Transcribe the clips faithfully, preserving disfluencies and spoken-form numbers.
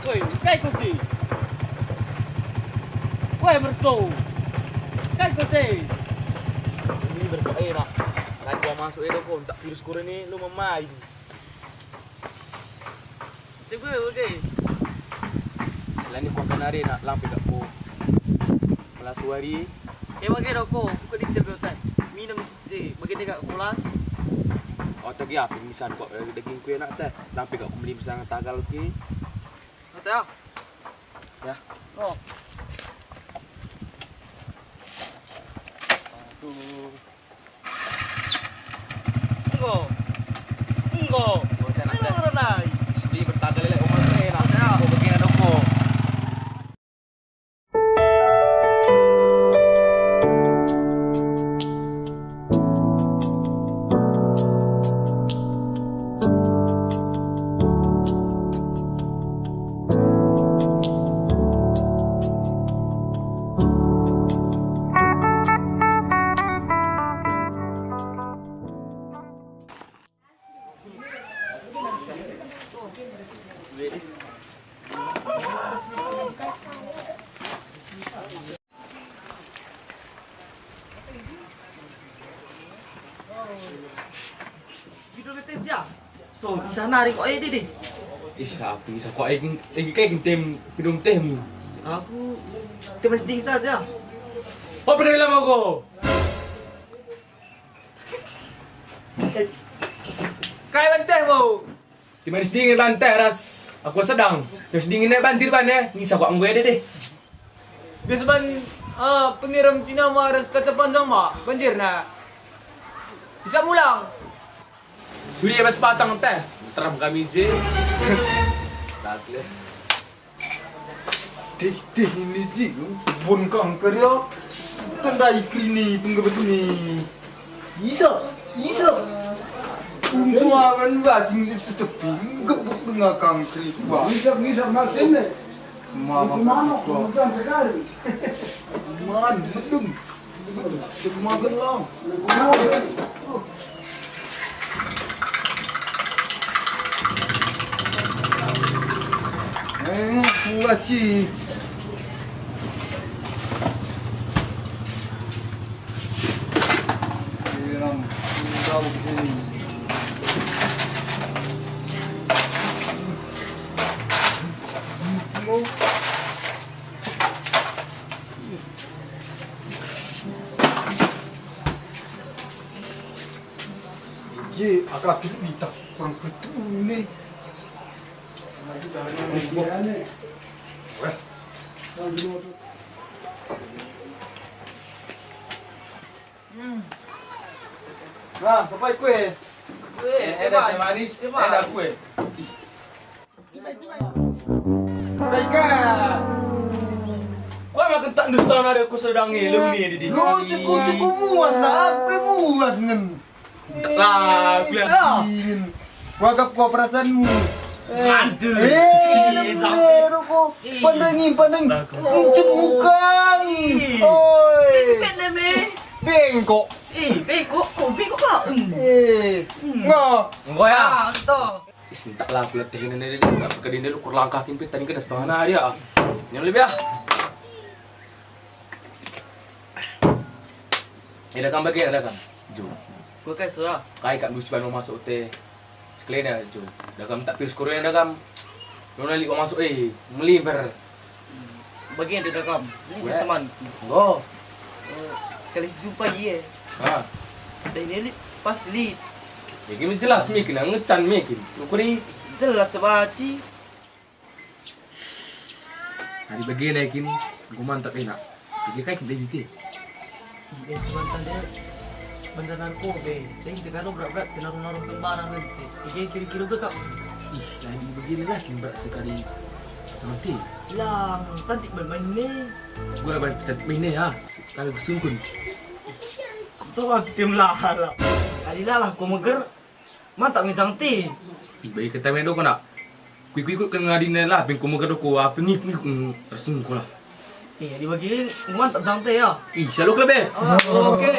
Woi, kai kau je? Woi, merso. Kai kau je? Ini berbuat enak. Kan gua masuk edo kon, tak virus kuren ni lu memain. Coba, oke. Selain ni kuah kenari nak lampe kak po. Melas wari. Eh, bage dok ko, buka dinter kau teh. Minum je, bage dek kak kolas. Oh, tegi apa misan kok, eh, daging kue nak teh. Lampe kak ku meli misan tagal ki. Kata ya? Ya. Oh. Aduh. Enggo. Enggo. Bocah nak Enggo, dah. Renai. Sedih bertagal lelek umur saya, nak. Ya. Kau begini dong, kau. So, bisa nari kok ede deh. Ih, aku bisa kok egi, egi kayak gentem gedung tem. Aku teman sedikit saja. Oh, pernah bilang aku. Kai lenteh bo. Timanis dingin lanteh ras aku sedang. Terus dingin banjir ban ya. Ngisa kok enggo ede deh. Biasa ban, eh, pemirem Cina ma ras kaca panjang ma banjirna. Bisa mulang. Suri bas batang teh. Teram kami je. Tatle. Dih, dih, ini ji, bon kanker ya. Tendai krini penggebet ni. Isa, isa. Untuangan basing cecepi, gebuk dengar kanker itu. Ngisap, ngisap masin deh. Mama itu manuk, kanker. Hujan sekali. Man, medem. Semagen lang. Eh, kuaci. Iram, daun ini. Je, aka tu bintang kurang ketu ni. Weh. Hmm. Nah, sampai kue. Eh, eh, teh manis, teh manis. Eh, dah kue. Baika. Kue makan tak ndusta nari aku sedang ngelem ni, Didi. Lu cukup-cukup muas lah, apa muas ngen? Lah, aku yang Ah. Dingin. Wagap kau perasaanmu. Mantul. Eh, Iya, bener kok. Iya. Pandangi, pandang. Lah, kok. Encep muka. Iya. Oi. Bengkok deh, me. Bengkok. Ih, bengkok. Oh, bengkok, Pak. Hmm. Eh. Hmm. Enggak. Enggak ya? Ah, toh. Is, entaklah aku letih ini, ini, ini. Enggak, kedin dulu, kurlangkah kin, tadi kena setengah hari ya. Yang lebih ya. Eh, dah kam bagi, dah kam. Jo. Gua kayak sudah. Kai kak dusi bano masuk teh. Sekelina, Jo. Dah kam tak virus corona, dah kam. Nona lik masuk, eh, melimper. Bagian dia dah kam. Ini Weh. Teman. Enggak. Eh, sekali jumpa iya. Ha. Dah ini lit, pas lit. Ya, gini jelas mikin, ngecan mikin. Ukuri. Jelas sebaci. Hari bagena kin, enggo mantap enak. Jadi kai kin teh? Eh, cuman tanda benda narkoba, deh. Jadi kita kan berat-berat, senaruh-naruh barang aja. Jadi kira-kira ke kau? Ih, nah, di bagena lah kin berat sekali. Nanti. Lang, cantik main-main nih. Gua lah cantik main nih ya. Kami bersungkun. Coba tim lah, lah. Kali lah, lah, kau meger. Mantap nih, Jang Ti. Ih, bagi kita main doko, nak. Kuikut-ikut kan ngadina lah, bengko mega doko, apa ngikut-ngikut, mm, resung ko lah. Iya, dibagi mantap, Jang Ti, ya. Ih, selalu kelebe. Oh, oke.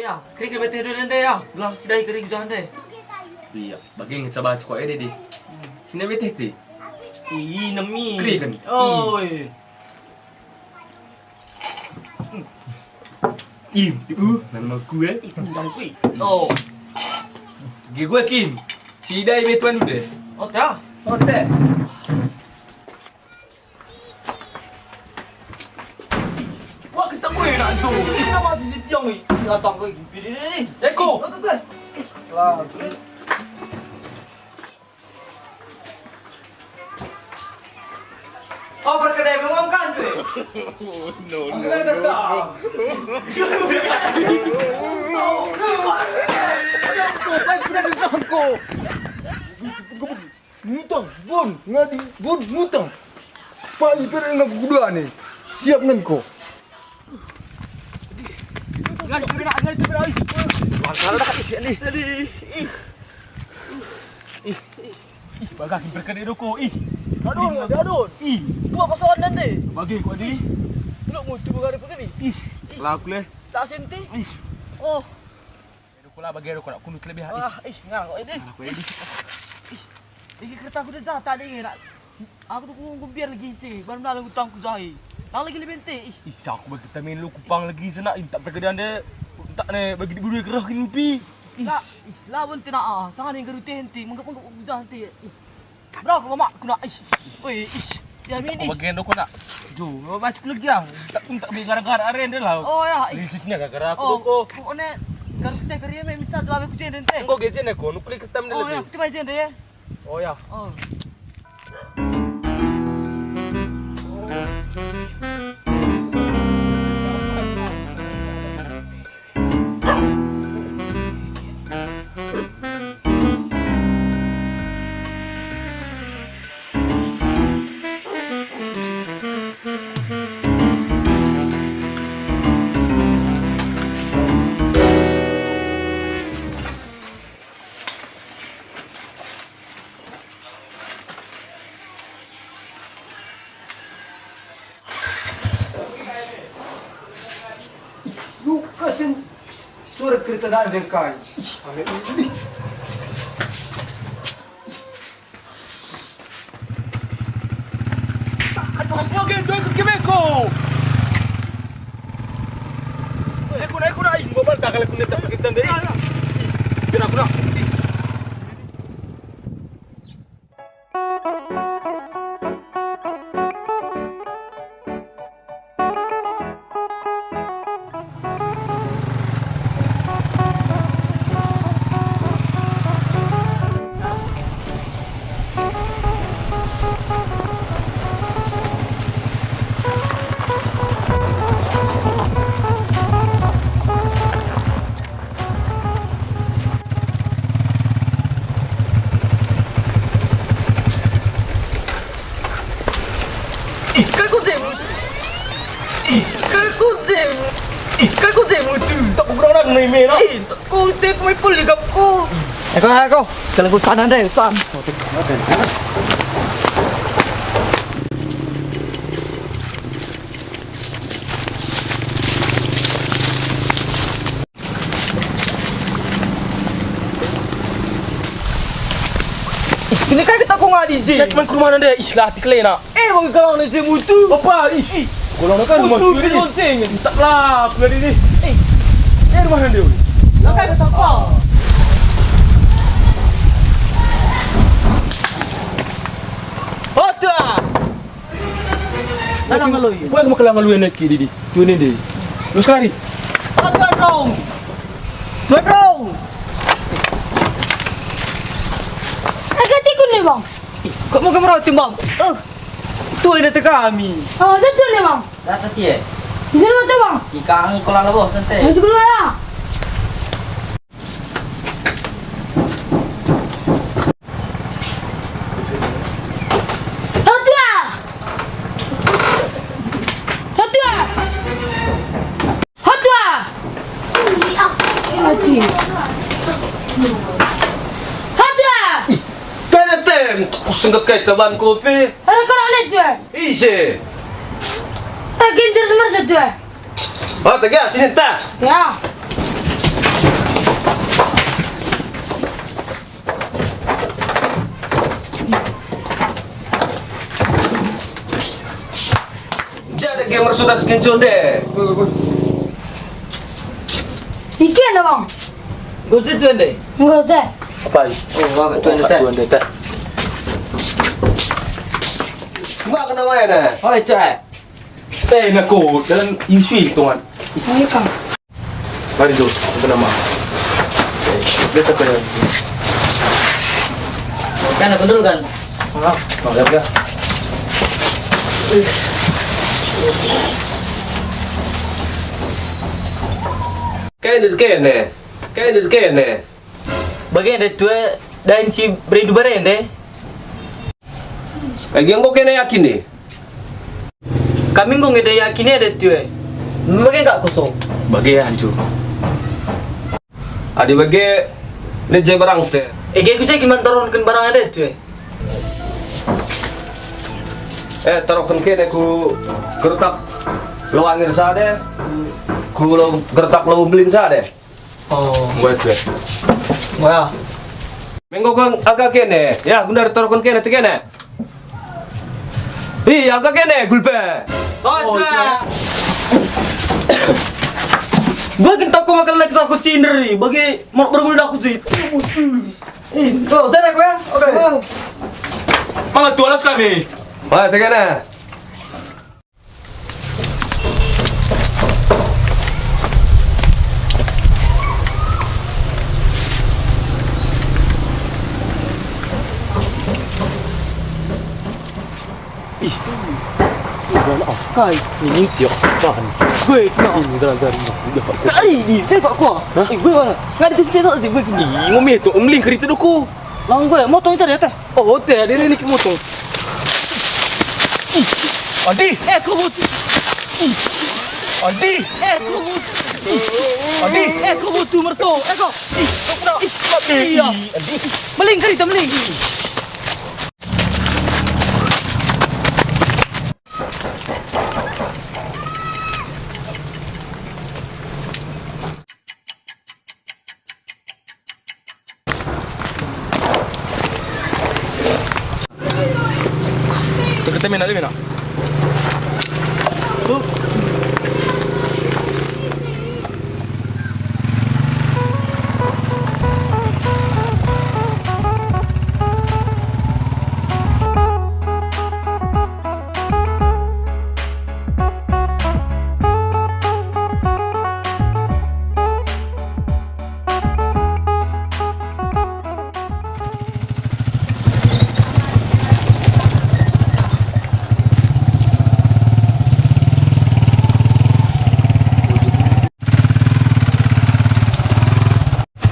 Iya, krik bete dulu deh, ya. Belah sidai kering Jang Ti. Iya, bagi ngeca baca kok ede deh. Sini bete ti. Ih, nemi. Krik kan? Oh, iya. Ih, uh, nama gue. Ih, undang kui. Oh. Gue, gue, Kin. Si Idai betuan udah. Ote. Ote. Wah, kita gue nak tu. Kita masih di tiang ni. Datang gue pilih ni. Eko. Ote, ote. Lah. Oh, perkedai memang kan, Dwe? No, no, no, no. Nutang, bun, ngadi, bun, nutang. Pak, iper enggak kuda nih. Siap ngen ko. Ngali, ngali, ngali, ngali, ih. Langkah dah, ih, ni. Ih. Ih, bagah kin perkedai doko, ih. Adun, adun. Ih. Dua pasokan dan deh. Bagi kok di. Lu mutu bagah perkedai. Ih. Laku leh. Tak senti. Ih. Oh. Doko lah bagi doko nak kunut lebih, ih. Wah, ih, ngarang kok ini. Ngarang kok ini. Ih. Iki kereta aku dah jatah deh, nak. Aku tuh ku nggo mbiar lagi ise, baru melala utangku jahe. Lang lagi lebe nte, ih. Ih, aku bagi kita main lu kupang lagi senak, intak perkedaan deh. Intak ne bagi diburu kerah kin upi. Ih. La, ih, lawan te na, ah, sangat yang garu tente, menggap-menggap ujan te, ih. Bro, aku mamak ku nak, ih. Oi, ih. Ya, mini. Aku bagian doko nak. Jo, baca ku lagi ah. Tak pun tak bi gara-gara aren deh lah. Oh ya, ih. Lisisnya gara-gara aku doko. Oh, pokoknya garu te kari me misal tu aku jenden te. Engko gejen aku, nukli ketam deh. Oh ya, aku cuma jenden ya. Oh ya. Oh. Lukasen suara kereta dan ada kai. Ih, ame uli. Aduh, aku lagi joy ke kemeko. Eh, kuna, kuna, ih, mobil tak kalau kuna tak pakai tanda, ih. Ih, kena kuna. Ih. Ih, kai ku je mutu? Tak ku berang nai mena. Ih, tak ku te ku mai puli gap ku. Eh, kau, kau, sekali ku sana deh, can. Ini kai kita ku ngadi je? Cek man ke rumah nande, ih, latih kelena. Eh, bagi kalau ni je mutu. Apa? Ih, ih. Kalau nak kan mutu di lonceng. Tak lah, aku ngadi ni. Eh, eh, rumah nande. Nak kai kita apa? Otak. Mana ngaloi? Buat makelang ngaloi anak ki, Didi. Tuan ini. Lu sekali. Akan dong. Tuan dong. Harga tikun nih, Bang. Ih, kok mau kamu roti, Bang? Eh, tuan ini kami. Oh, itu tuan nih, Bang. Di atas ya. Di rumah tuh, Bang. Ikan kolang lebo, santai. Itu dulu ya. Hotua! Hotua! Hotua! Mati. Hotua! Ih, kena tem, ku sengget kai taban kopi. Ada kerana tu. Ise. Ragen terus mersa tu. Oh, tegas sini ta. Ya. Jadi gamer sudah sekincun deh. Iki ada, Bang. Gocet tuan deh. Enggak, Cek. Apa? Oh, Bang, tuan deh, Cek. Tuan deh, Cek. Cuma kena main, eh? Oh, Cek. Eh, nak ko dalam isu itu, kan? Iya, Kang. Mari, Jo, kita nama. Eh, biasa kayak. Kan aku dulu, kan? Ah, oh, ya, ya. Kene, kene. Kene, kene. Bage enda tue dahin si berindu barende. Bage enggo kene yakin e? Kami enggo ngeda yakin e, enda tue. Bage kak kosong. Bage ancu. Adi bage, leje barang te. Ege ku ceki mantaronken barang enda tue. Eh, taroken kene ku gertak Lawangir sade, ku lo-, gertak Lawang Beling sade. Oh. Buat, buat. Wah. Menggo kang aga kene, ya, gundar taroken kene, te kene. Ih, aga kene, gulpe. Oh, iya. Gua kin toko makan lagi aku cinder nih, bagi mau berguna aku sih. Ih, oh, jadi aku ya? Oke. Oh. Mama tualas kami. Wah, te kene. Ih, udah lah, kai. Ini tiap bahan. Gue kena. Ini gara-gara ini. Udah, Pak. Kari di, eh, Pak, kuah. Hah? Eh, gue mana? Nggak ada cerita sih, gue. Ih, ngomel tuh, mending kerita dulu. Lang gue, motong itu ya, teh. Oh, teh, ada ini motong. Ih, Adi. Eh, kau butuh. Ih, Adi. Eh, kau butuh. Ih, Adi. Eh, kau butuh merso. Eh, kau. Ih, kau kena. Ih, Adi. Iya. Adi. Meling, kerita meling. Tuh, kita main aja, main. Tuh.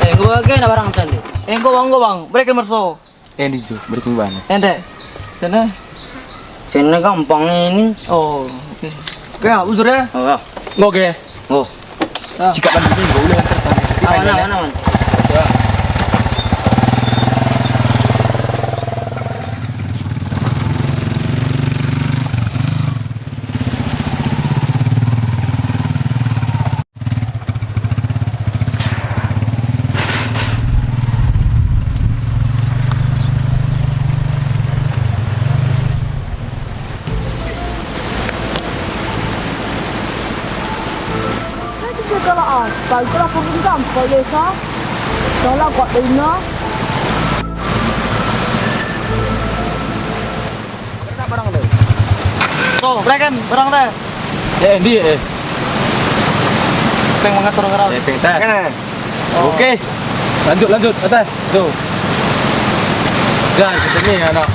Eh, enggo bage na barang tadi. Eh, enggo, Bang, enggo, Bang. Bereken merso. Eh, di jo, bereken bana. Ende. Sana. Sana gampang ini. Oh, oke. Oke, ya, bujur ya. Oh, ya. Enggo ge. Enggo. Sikap bandu ni enggo ulih antar tang. Awan, awan, awan. Saya juga galak ah. Baiklah, peminjam, Pak Yesa. Galak kuat dengar. Tuh, bereken barang teh. Eh, ndi, eh? Peng mengatur ngerau. Eh, peng teh. Kene. Oke. Lanjut, lanjut, atas. Tuh. Dah, kita ni anak.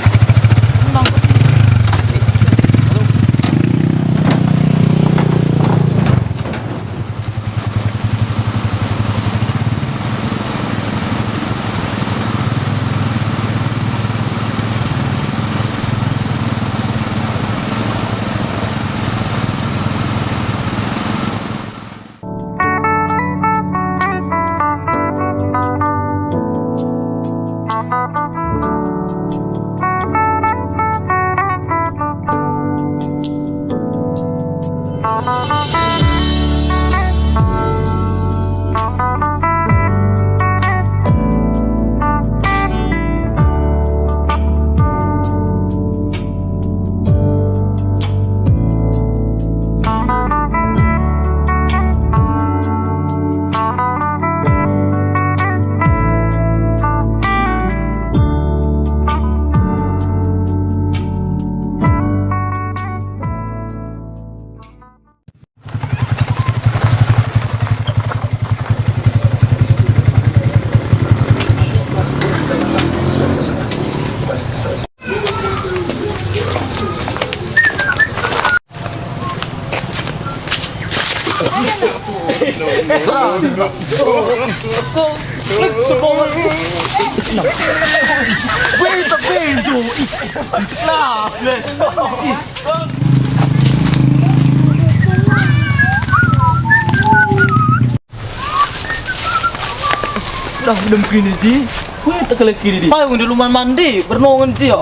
Dah, dem kini di. Weh, tak kena kini di. Payung di rumah mandi, bernongen sia.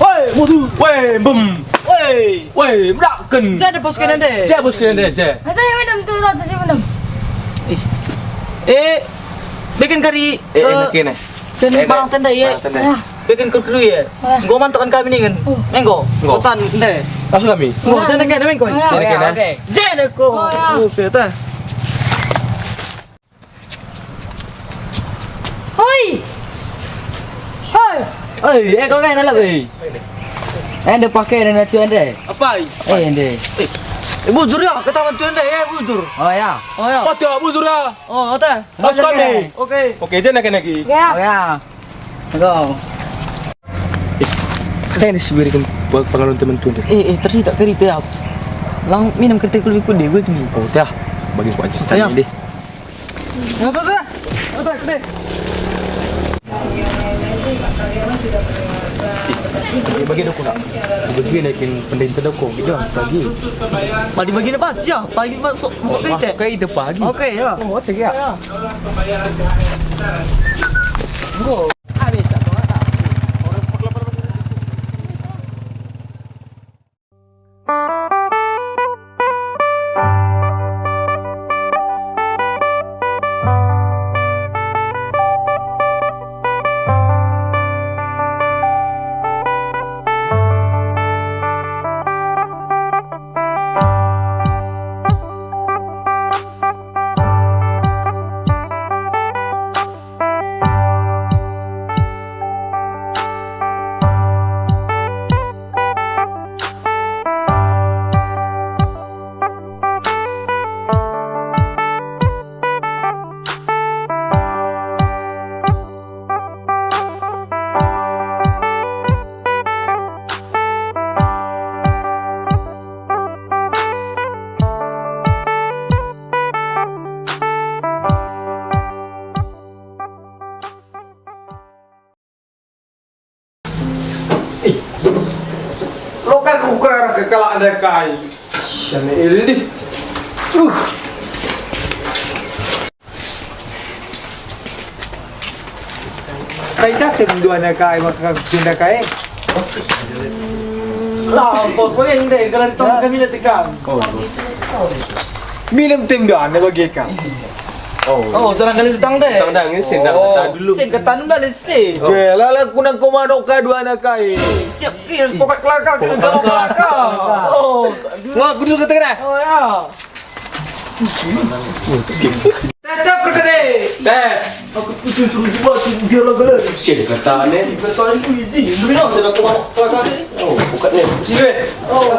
Weh, mutu. Weh, bem. Weh. Weh, meraken. Jadi bos kena deh. Jadi bos kena deh, je. Ada yang minum tu, rata si minum. Eh, bikin kari. Eh, eh, enak kena. Sini barang tenda, ya. Barang tenda. Ah. Bikin kuru-kuru, ya. Ah. Enggo mantuk kan kami ningen. Oh. Enggo. Enggo. Bosan, ndai. Tahu kami. Enggo, jana kena, mengko. Ah. Jana kena. Oke. Jana ko. Oh, ya. Oke, tah. Hoi. Hoi. Oi, eh, kau kan alat, eh. Eh, ende pakai dan tu ende. Apai? Eh, ende. Eh, eh, bujur ya, ketahuan tu ende, eh, bujur. Oh, ya. Oh, ya. Kata bujur ya. Oh, oke. Bos kami. Oke. Oke, jana kena ki. Ya. Oh, ya. Go. Eh, sekai ni si berikan pe-, pengaruh teman tu. Eh, eh, tersitak kerita ya. Lang minum kerita kulit kulit gue gini. Oh, dah. Bagi kuat cinta deh. Ya, tuh, tuh. Tuh, tuh, deh. Bagi doko nak. Bagi nak kin pendeta doko. Gitu, bagi. Bagi, bagi apa? Sia, bagi masuk, masuk kerita. Oke, itu pagi. Oke, ya. Oh, oke, ya. Ih, lo kan ku kerah ke kalak enda kai. Sian el dih. Kai kate menduana kai maka kunda kai? Lah, bos, boleh ndai, kalau ditong kami nanti kan. Minum tim doang, bagi ikam. Oh, jangan kali utang deh. Utang dang, ini sendang Oh. kata dulu. Sin ketan dulu, sin. Oke, lala kunang komando ka dua anak kai. Siap, iya, pokat kelakar, kita jawab kelakar. Oh, Ngaku dulu kata kena. Oh, ya. Tetap kerja deh. Teh. Aku kudu suruh juga, suruh biar lo gelar. Sin ketan, eh. Ketan itu izin. Beri dong, tidak kuat kelakar ini. Oh, bukan, eh. Sini. Oh.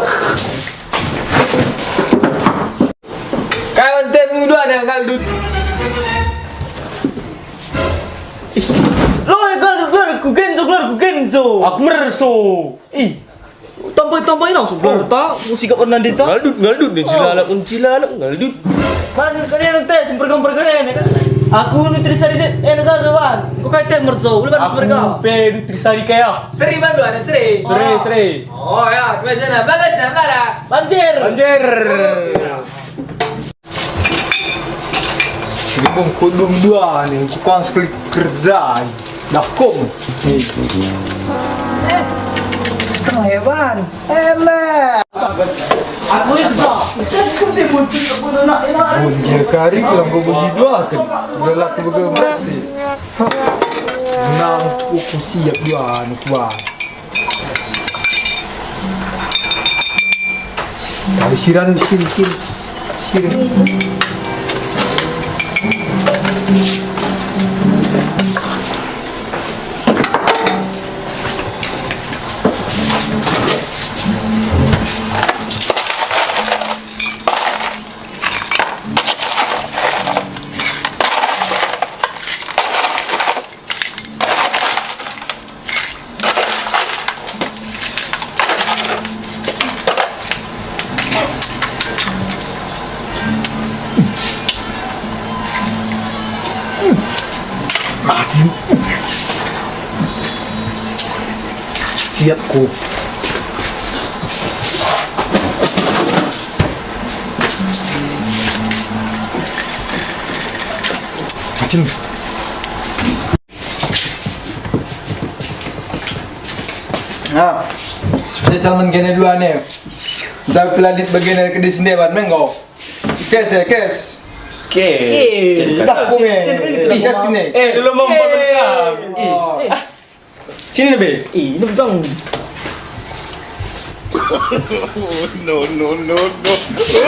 Kawan tem udah ada ngaldut. Lo ngaldut, gelarku Genjo, gelarku Genjo. Aku merso. Ih. Tambai-tambai langsung gelar ta, musik apa nanti ta? Ngaldut, ngaldut nih, Oh. cilalap, cilalap, ngaldut. Man kalian teh sempergam pergaen ya kan? Aku nutrisari se, eh nasa sewan. Kau kai teh merso, ulah Aku merga. pe nutrisari kaya. Seri bandu ada seri. Seri, Oh. seri. Oh ya, dua jana, balas ya, balas. Banjir. Banjir. Ini bang kudung dua nih, ku kang sekali kerja. Dah kong. Nih. Eh, setengah hewan. Enak. Aku itu. Aku dia butuh aku nak enak. Oh, dia kari kalau kau bagi dua kan. Udah laku begitu bersih. Nang aku siap dua nih kuah. Kami siran, siran, siran. Siran. Mati. Kiatku. Macem. Nah, spesial man kene dua nih. Jauh peladit bagian dari kedis dewan, menggo. Kes ya, kes. Kes. Kes. Dah, kung, eh. Kes kene. Eh, dulu membangun kami. Oh. Ih. Ah. Sini, Be. Ih, ini pegang. No, no, no, no.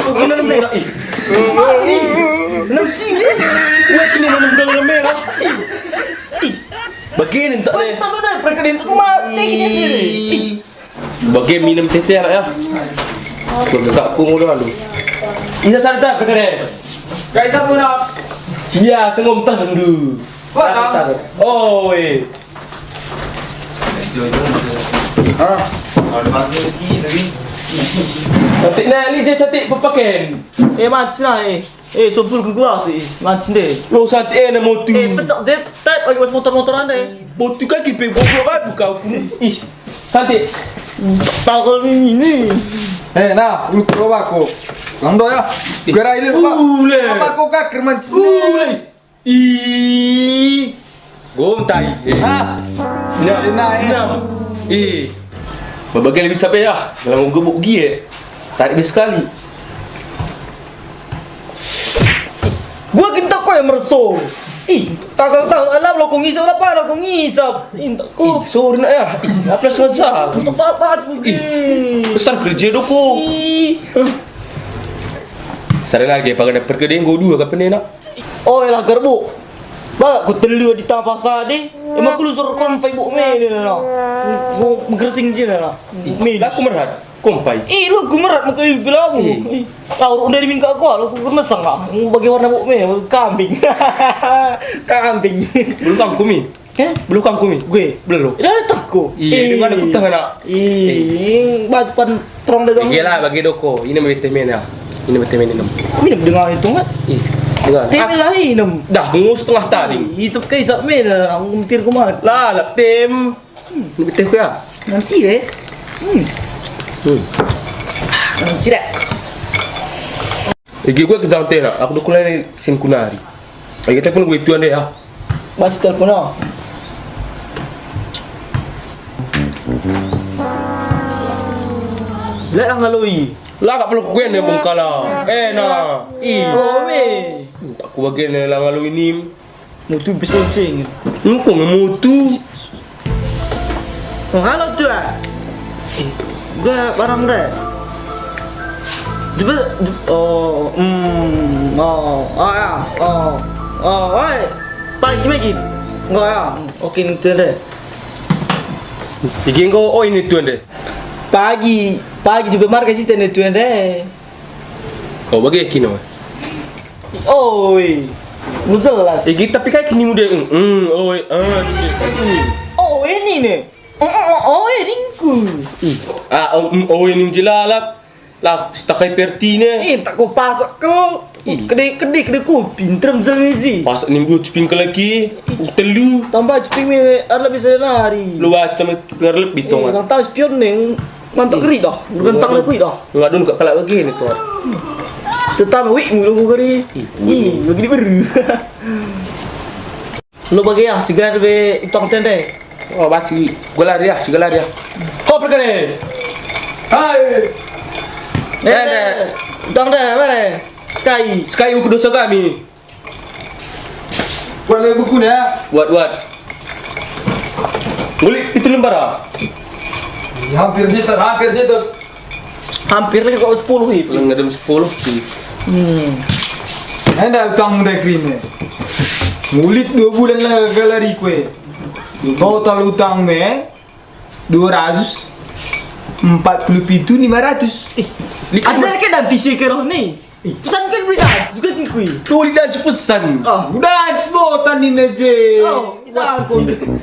Bukan dalam merah, ih. Ih. Dalam sini. Wah, ini dalam, dalam merah. Ih. Ih. Bagian entak, Le. Entak, Le, perkara entak mati, ih. Bage minem teh teh ya. Begekak ku ngulu alu. Isa santa ketere. Kaisa puna. Iya, sengom teh ndu. Wah, oi. Hah? Satik na lije satik pepaken. Eh, mat sina, eh. Eh, sobul ku gua sih, ngancin deh. Lo santi ena motu. Eh, pencak jetet lagi mas motor-motoran deh. Motu kaki pe goblok aku kau pun. Ih, santi. Takut ini. Eh, nah, lu coba aku. Lang do ya. Gerai lu, Pak. Ule. Apa kau kaki mancin? Ule. Ih. Gom tai. Eh. Ah. Nah, Enak, eh. Nah. Eh. Babage bisa pe ya. Dalam gebuk gie. Tarik be sekali. Gua kin tako ya merso. Ih, tagal tahu alam lo ku ngisap, apa lo ku ngisap. Ih, tako. Ih, sorry nak ya. Ih, apa sengaja? Untuk apa tu? Ih, besar kerja doko. Ih. Sada lagi pakai dapur kedeng gua dua kapan enak. Oh, elah gerbuk. Ba, ku telu di tampa sadi. Emang ku lusur kon Facebook me ni lah. Gua menggersing je lah. Ih, me. Lah aku merhat. Kompai. Ih, lu gemerat muka ih, bilang aku. Ih. Ih, kau udah dimin kau, aku kemesang kau. Bagi warna buk me, kambing. Kambing. Belum kangkumi. Eh? Belum kangkumi. Gue. Belum. Dah tak ku. Iya, di mana ku tengah nak? Ih, baju pan terang dah. Iya lah, bagi doko. Ini mete mena. Ini mete mena nem. Minum dengan itu nggak? Ih, dengan. Tim Ah, lah inem. Dah, ngus tengah tadi. Ih, isep ke isep mena, aku metir kumat. Lah, lah tim. Hmm, lebih teh ya. Enam sire. Hmm. Hmm. Enam sire. Igi gue kejang tena, aku dukul nari sin kunari. Igi telepon gue tuan deh ya. Bas telepon oh. Selek lah ngaloi. Lah, gak perlu kuen ya bengkala. Eh, nah. Ih. Oh, me. Tak ku bagian ya lah ngaloi nim. Mutu bis lonceng. Engko nge mutu. Oh, halo, Tuan. Eh, gua barang deh. Jebe, jebe, oh, hmm, oh, oh, ya, oh, oh, oi. Pagi, pagi. Enggak, ya. Oke, ini, Tuan, deh. Iki engko, oh, ini, Tuan, deh. Pagi, pagi juga markas itu, Tuan, deh. Oh, bage kino. Oi, nu jelas. Iki tapi kai kini muda, mm, mm, oi, ah, ini, ini. Oh, ini nih. Mm, mm, oh, ini ku. Ih, ah, mm, oh, ini jelalap. Lah, setakai pertine. Eh, tak kau pasak kau. Ih. Kede, kede, kede kopi, nterem jelezi. Pasak nim dua cuping ke lagi, telu. Tambah cuping me, arah bisa nari. Lu baca me cuping arah lebih, eh, tong. Kang tahu spion neng. Mantap keri dah, bukan tang kui dah. Enggak dulu kalak bagi ni tuan. Tetap wik mulu keri. Ih, ih, bagi diberu. Lo bagi ya, sigar be itong tende. Oh, baci, gelar ya, sigelar ya. Kau perkara. Hai. Tende. Itong tende, mana? Sky. Sky, uku dosa kami. Buat lagi buku ni, ya? Buat, buat. Ngulik pitu lembar, ah? Ya, hampir situ, hampir situ. Hampir lagi kok sepuluh itu. Paling ada sepuluh sih. Hmm. Enda utang deh krim, eh. Ngulik dua bulan lah galari kue. Total utang me, dua ratus empat puluh pitu lima ratus. Ih, ada ke nanti si keroh ni. Pesan kan beri dance, juga kin kui. Tuli dance pesan. Oh. Dance botan ini je. Oh, dance.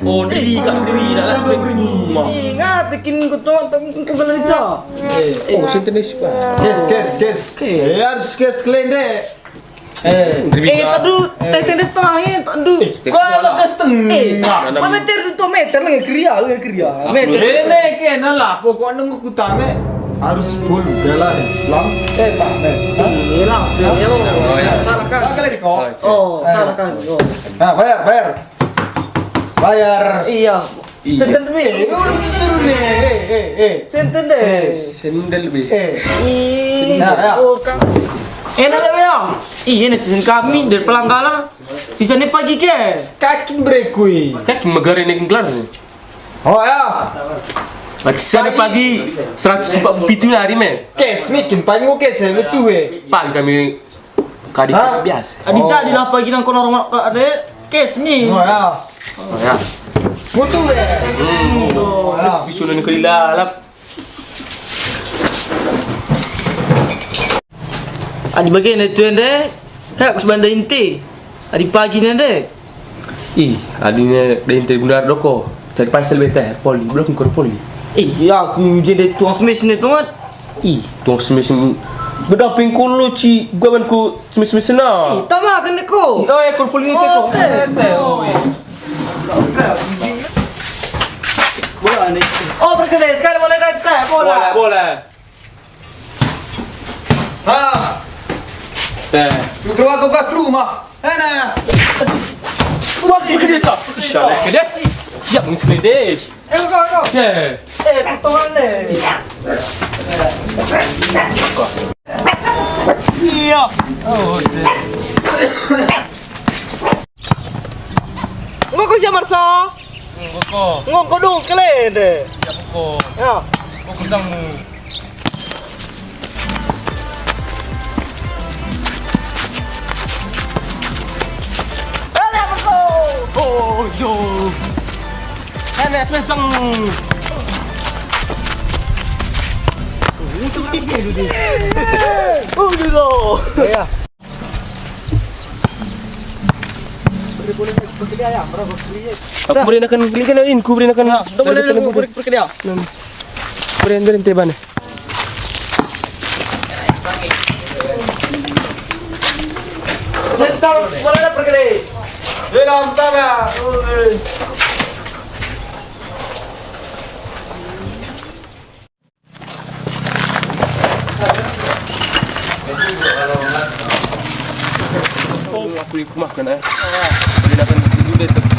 Oh, diri kan diri dalam rumah. Ingat, kin ku tuan, tak kin ku belanja. Eh. Oh, sini tenis, Pak. Kes, kes, kes. Oke. Eh, harus kes kalian deh. Eh. Eh, tadu, eh, teh tenis setengah, eh, tadu. Eh, gua pakai setengah. Eh, mana meter tu meter lagi krial, lagi krial. Meter. Ini kena lah, pokoknya nunggu kutame. Harus full galar, Lang. Eh, Pak, men. Hah? Iya, Lang. Hah? Iya, Lang. Oh, iya. Salah kan? Salah kali, kok. Oh, eh, salah kan. Oh. Nah, bayar, bayar. Bayar. Iya. Iya. Sendal be. Eh, lu turun nih. Eh, eh, eh. Sendal deh. Eh. Sendal be. Eh. Ih. Nah, ya. Oh, kan. Enak lah, ya. Iya, nih, season kami dari Pelanggalan. Season ini pagi ke? Kaki berekui. Kaki megare nih gelar nih. Oh, ya. Lagi sana pagi, seratus empat puluh pitu hari, me. Kes, mikin, paling oke, saya betul, eh. Paling kami kadi biasa. Adi jadilah pagi nang kono rumah, Kak, dek. Kes, mi. Oh, ya. Oh, ya. Betul, eh. Hmm. Oh, ya. Bisa udah kali lalap. Adi bage nai tu ende, kai ku sibanda inti. Adi pagi nende. Ih, adi ne de inti gundar doko. Cari pansel bete, poli, belum kur poli. Ih, ya aku jende tuang semis ne tuan. Ih, tuang semis. Bedaping kulo ci, gua ban ku semis-semis na. Ih, tama kan ko. Oh, ya kur poli ne ko. Teh. Oh, iya. Bola nih. Oh, perkede sekali boleh dah, teh, bola. Boleh, boleh. Ha. Teh. Lu keluar tugas rumah. Mana? Buat perkede tak? Salah kede. Siap mencegede. Eh, kau, kau. Teh. Eh, potongan deh. Iya. Oh, teh. Enggo ko si Marso? Enggo ko. Enggo ko dong sekali deh. Ya ko. Ya. Ko kentangmu. Alah, Marso. Oh, yo. Enak meseng. Untung tak dia dulu. Oh, gitu. Ya. Aku beri nakan, beri nakan in, ku beri nakan. Nah, dong, beri nakan, beri, beri dia. Beri, beri teh bana. Bentar, boleh dah pergi. Dalam tanah. Maafkan, eh. Perkenalkan dulu deh, tapi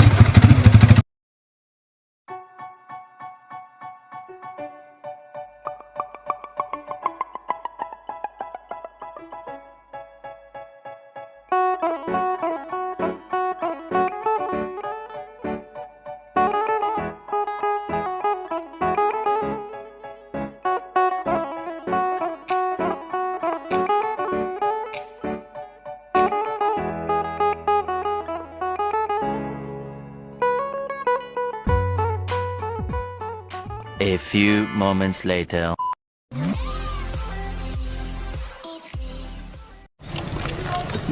A few moments later.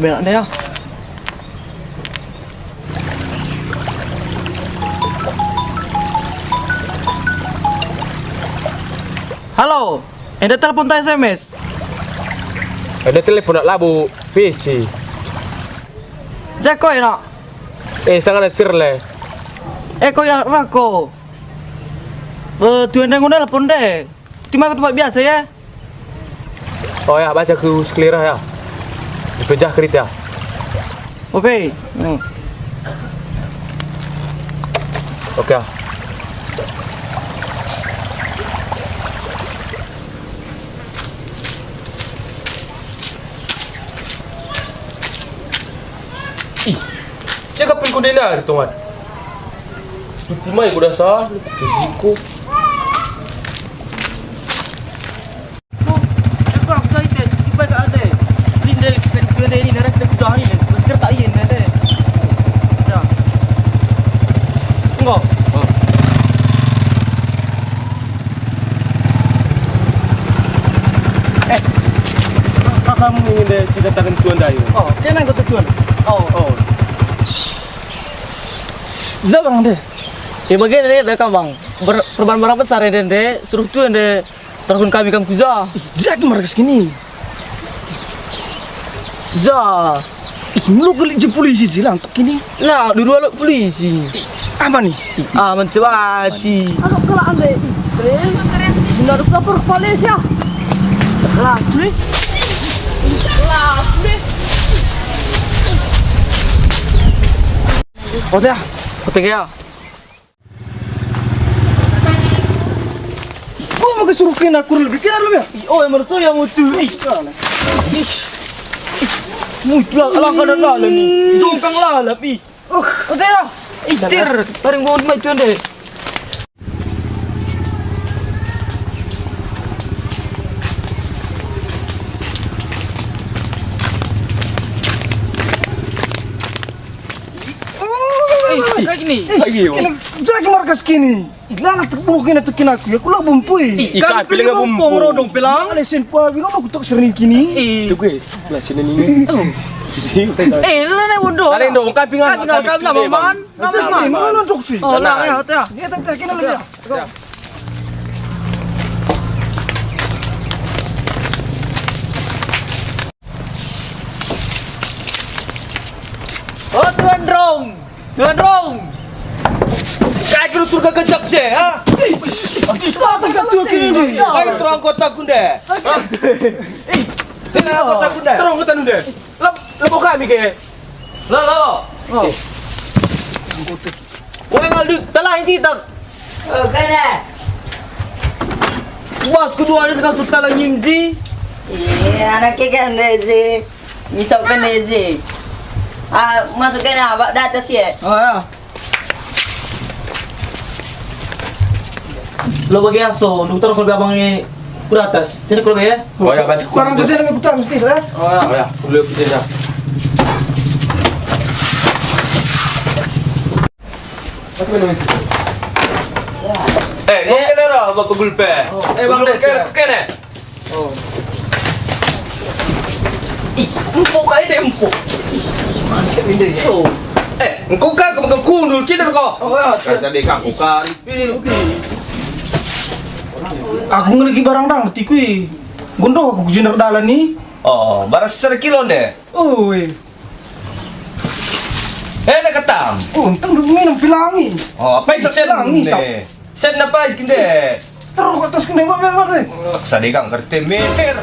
Berak deh, ya. Halo, enda telepon tah S M S? Enda telepon nak labu, P C. Jako enak. Eh, sangat cer le. Eh, ko ya rako. Eh, tuan dengon telepon deh. Terima kasih tempat biasa ya. Oh ya, baca ku sekelirah ya. Dipejah kerita. Oke. Hmm. Oke. Ih, cakap pin ku denda, Tongan. Tuti mai ku dasa, tuti ku. Tuh, aku, aku cari teh, supaya gak ada. Ini dari sisi kedua ini, dari sisi kejauhan ini, terus kereta ini, ada. Ya. Enggak. Oh. Eh, kamu ingin deh tidak tahan tuan dayu? Oh, kena ikut tuan. Oh, oh. Zabang deh. Ya, bagian deh, deh, Bang. Ber-, perban barang besar ya, deh, deh. Suruh tuan deh. Terus kami kam kuja. Jadi markas kini. Ja. Ih, melu kelik je polisi je lantak kini. Nah, dulu alok polisi. Apa nih? Ah, mencoba ci. Alok kelak ande. Benar lapor polisi ya. Lah, nih. Lah, nih. Oke ya. Oke ya. Gua mau kesuruh kena aku lebih kena lebih ya. Oh, yang merasa yang mutu. Ih. Ih. Mutu lah, langkah dan dalam ni. Jongkang lalap, ih. Uh, udah ya. Ih, tir. Paling gua mai tuan deh. Eh, lagi ni. Lagi, oh. Kena, jadi markas kini. Ih, lala terbunuh kena tekin aku ya, kula bumpui. Ih, kan pilih bumpung rodong pelang. Lesen pawi lo aku tak sering kini. Ih. Tuh gue, lah sini ni. Eh, lala ne bodoh. Kalian dong, kan pingan. Kan tinggal kami lama man. Lama man. Mana dok sih? Oh, nah, ya, ya. Ya, tak, tak, kena lebih. Ya. Oh, Tuan Rong! Tuan Rong! Kai kena surga gejap je, ha? Atas kau tuan kini. Kai terang kota gunda. Terang kota gunda. Terang kota gunda. Lep-, lepo kami ke. Lo, lo. Oh. Wah, ngaldu, telah isi tak? Oh, kena. Bas kedua ni tengah suta lagi mji. Iya, anak ke kan deh si. Misok kan deh si. Ah, masuk kena, abak datas ya. Oh ya. Lo bagi aso, dokter kalau abang ni ku datas. Jadi kalau ya. Oh ya, baca. Barang kerja nak ikut mesti ya. Oh ya. Oh ya, dulu kita dah. Eh, enggo kene ro, Bapak Gulpe? Eh, Bang Gulpe, Dek, kene, ya. Kene. Oh. Ih, empuk aja deh, empuk. Ih, macam ini. So. Eh, engko ka ke kundul, cina ko. Oh, ya. Rasa deh, kang, bukan. Aku ngelegi barang dang, tiku i. Gondo aku ku jener dalan ni. Oh, barang sekilo deh. Oi. Eh, nak ketam. Oh, entah dulu minum pilangi. Oh, apa itu sen pelangi, ne? Sen apa iki nde? Terus atas kena buat buat deh. Paksa deh kang kerti meter.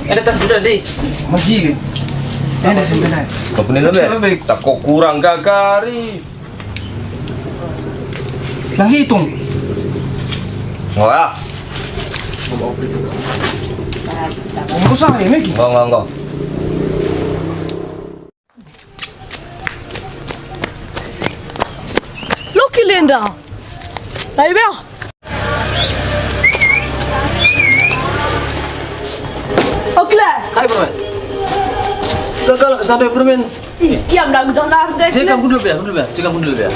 Ada tas sudah, Di. Masih. Ada sampai. Kau punya lebih. Lebih. Tak kau kurang gagari. Lah hitung. Enggak. Enggak usah ya, Miki. Enggak, enggak, enggak. Loki Lenda. Ayo, Bel. Oke lah. Hai, Permen. Gagal kesana, Permen. Ih, kiam dah udah nar deh. Cekam dulu, Bel, dulu, Bel. Cekam dulu, Bel.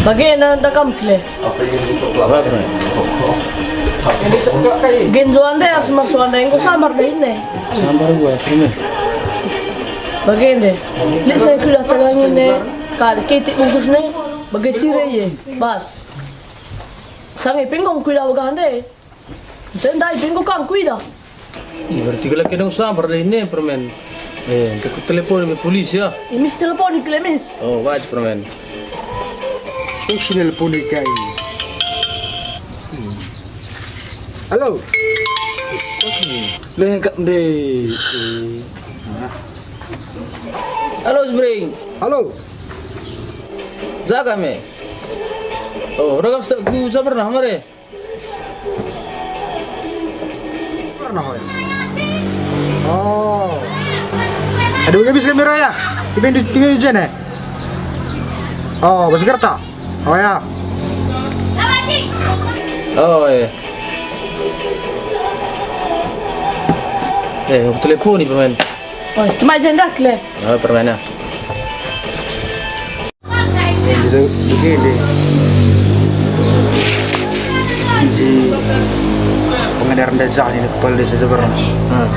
Bagaimana dah kam, Kle? Apa yang disebelah? Apa, Permen? Yang disebelah kai. Genjo ande, asmar suande, engko sambar deh ini. Sambar gua, Permen. Bage ndai. Lit saya kuidah tegangi ndai. Kal kitik bungkus ndai. Bage sire ye. Bas. Sange pinggong kuidah bagah ndai. Ndai pinggong kang kuidah. Ih, berarti kula kedong sambar ndai ne, Permen. Eh, enggo kutelepon me polisi ya. Imis telepon Klemis. Oh, wajib, Permen. Sing si nelpon kai. Halo. Lengkap ndai. Halo, Sibring. Halo. Jaga me. Oh, udah kam stop ku pernah mare. Pernah ya. Oh. Ada habis kamera ya? Tipe tipe ujian ya? Oh, bos kerta. Oh ya. Oh iya. Eh, aku telepon nih, Permen. Oh, cuma aja ndak le. Oh, Permen ya. Jadi begini. Isi pengendara ndak jah ini kepala desa seberang. Hmm.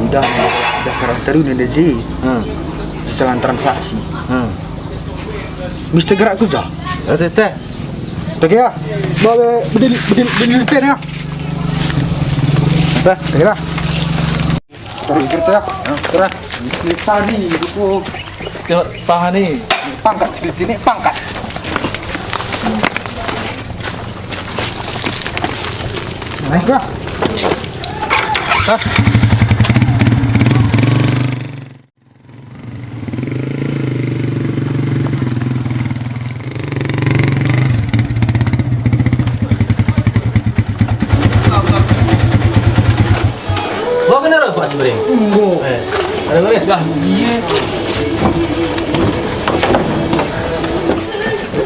Udah, udah kerang terus nih, Ji. Hmm. Kesalahan transaksi. Hmm. Mister gerak ku ja. Eh, teh, teh. Teh ya. Babe bedil bedil bedil teh ya. Teh, teh lah. Tarik kereta ya. Hah? Terah. Ini tadi itu. Ke paha nih. Pangkat segitu ini pangkat. Naik lah. Hah? Bawa kena lah, Pak Sibring. Enggo. Eh, ada boleh? Lah, iya.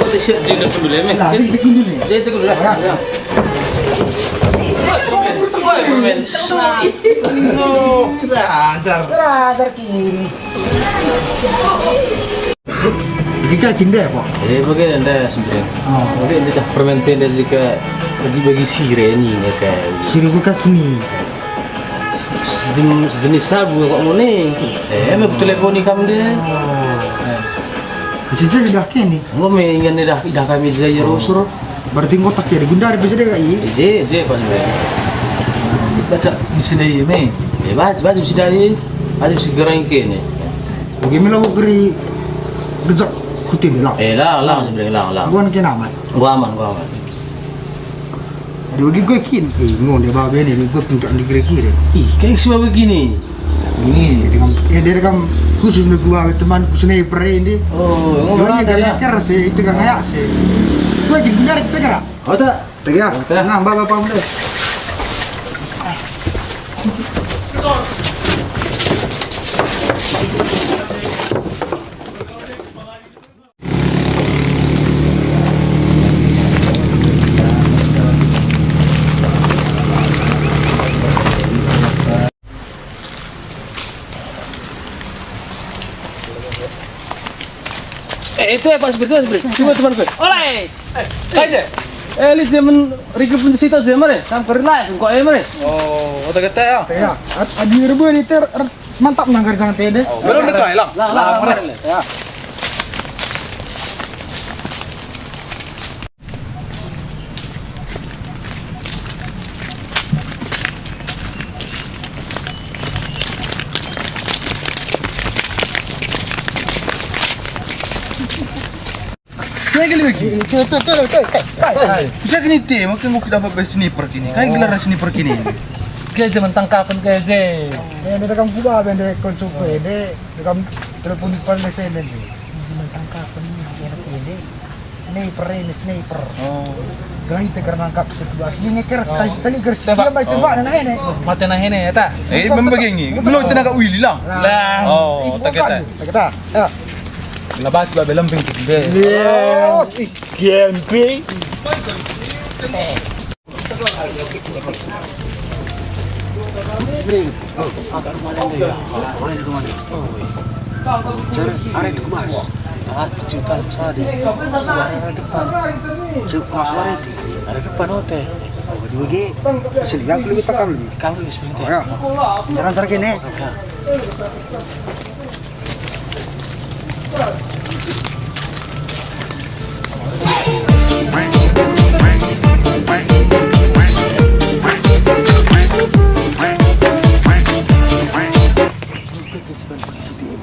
Kau t-shirt je dulu, eh, Meh. Lah, ini dulu, nih. Saya itu dulu lah. Ya. Ya. Woi, Permen. Woi, Permen. Ajar. Ajar kiri. Kita cinta apa? Eh, bagi anda sebenarnya. Oh. Bagi anda dah Permen tenda jika bagi-bagi sire ni, ya kan? Sire bekas ni. Sejen-, sejenis sabu kok muni. Eh, me kuteleponi kam deh. Oh. Eh. Jadi saya sudah kini. Enggo me ingan dah, dah kami saya rusur. Berarti enggo tak jadi gundari bisa deh, Kak, iya? Je, je, pas be. Baca di sini, me. Eh, baca, baca di sini. Ada segera yang kene. Bagaimana lo geri gejak kutin lah? Eh, lah, lah, sebenarnya lah, lah. Gua kena aman. Gua aman, gua aman. Ada bagi gue kin, eh, ngon dia babe ni, gue tunjuk di kira-kira. Ih, kayak si babe gini. Ini, dia kan, eh, dia kan khusus untuk gua, temanku sini pernah ini. Oh, dia ngomong ada ya? Keras sih, itu kan kayak sih. Gue jadi benar kita kira. Oh, tak? Tega? Tega. Nah, Mbak, Bapak, Mbak. Eh, itu ya, Pak Supir, itu, Pak Supir. Coba teman gue. Oleh. Eh, aja. Eh, li jaman Riki pun situ aja, mare. Kam keren lah, sengkok ya, mare. Oh, otak kita ya. Ya, ad-, adi rebu ini ter-, er, mantap nang kerjaan tede. Oh, belum dekat, Lang. Lah, lah, mare. Ya. Kai kali bagi? Itu, itu, itu, itu, itu. Bisa kini te, maka enggo kita pakai sniper kini. Kai gelar sniper kini? Kai je mentangkapen kai je. Ya, dia rekam kuba, bende konco pe, dia rekam telepon di depan desa ini. Mentangkapen ini, enak ini. Sniper ini, sniper. Oh. Gelar itu karena nangkap situasi. Ini kira sekali, sekali kira. Coba. Dia baik coba, nah, ini. Mate nah ini, ya, ta? Eh, membagi ini. Belum tenaga Willy lah. Lah. Oh, tak kata. Tak kata. Ya. Labas babe lempeng tu, be. Iya. Oh, ih, gempi. Are itu kemas. Ah, cinta sada. Suara depan. Cuk, kemas suara itu. Ada depan ote. Oh, kedua G. Sini, aku lebih tekam lebih. Kamu lebih sebentar. Oh, ya. Jalan terkini.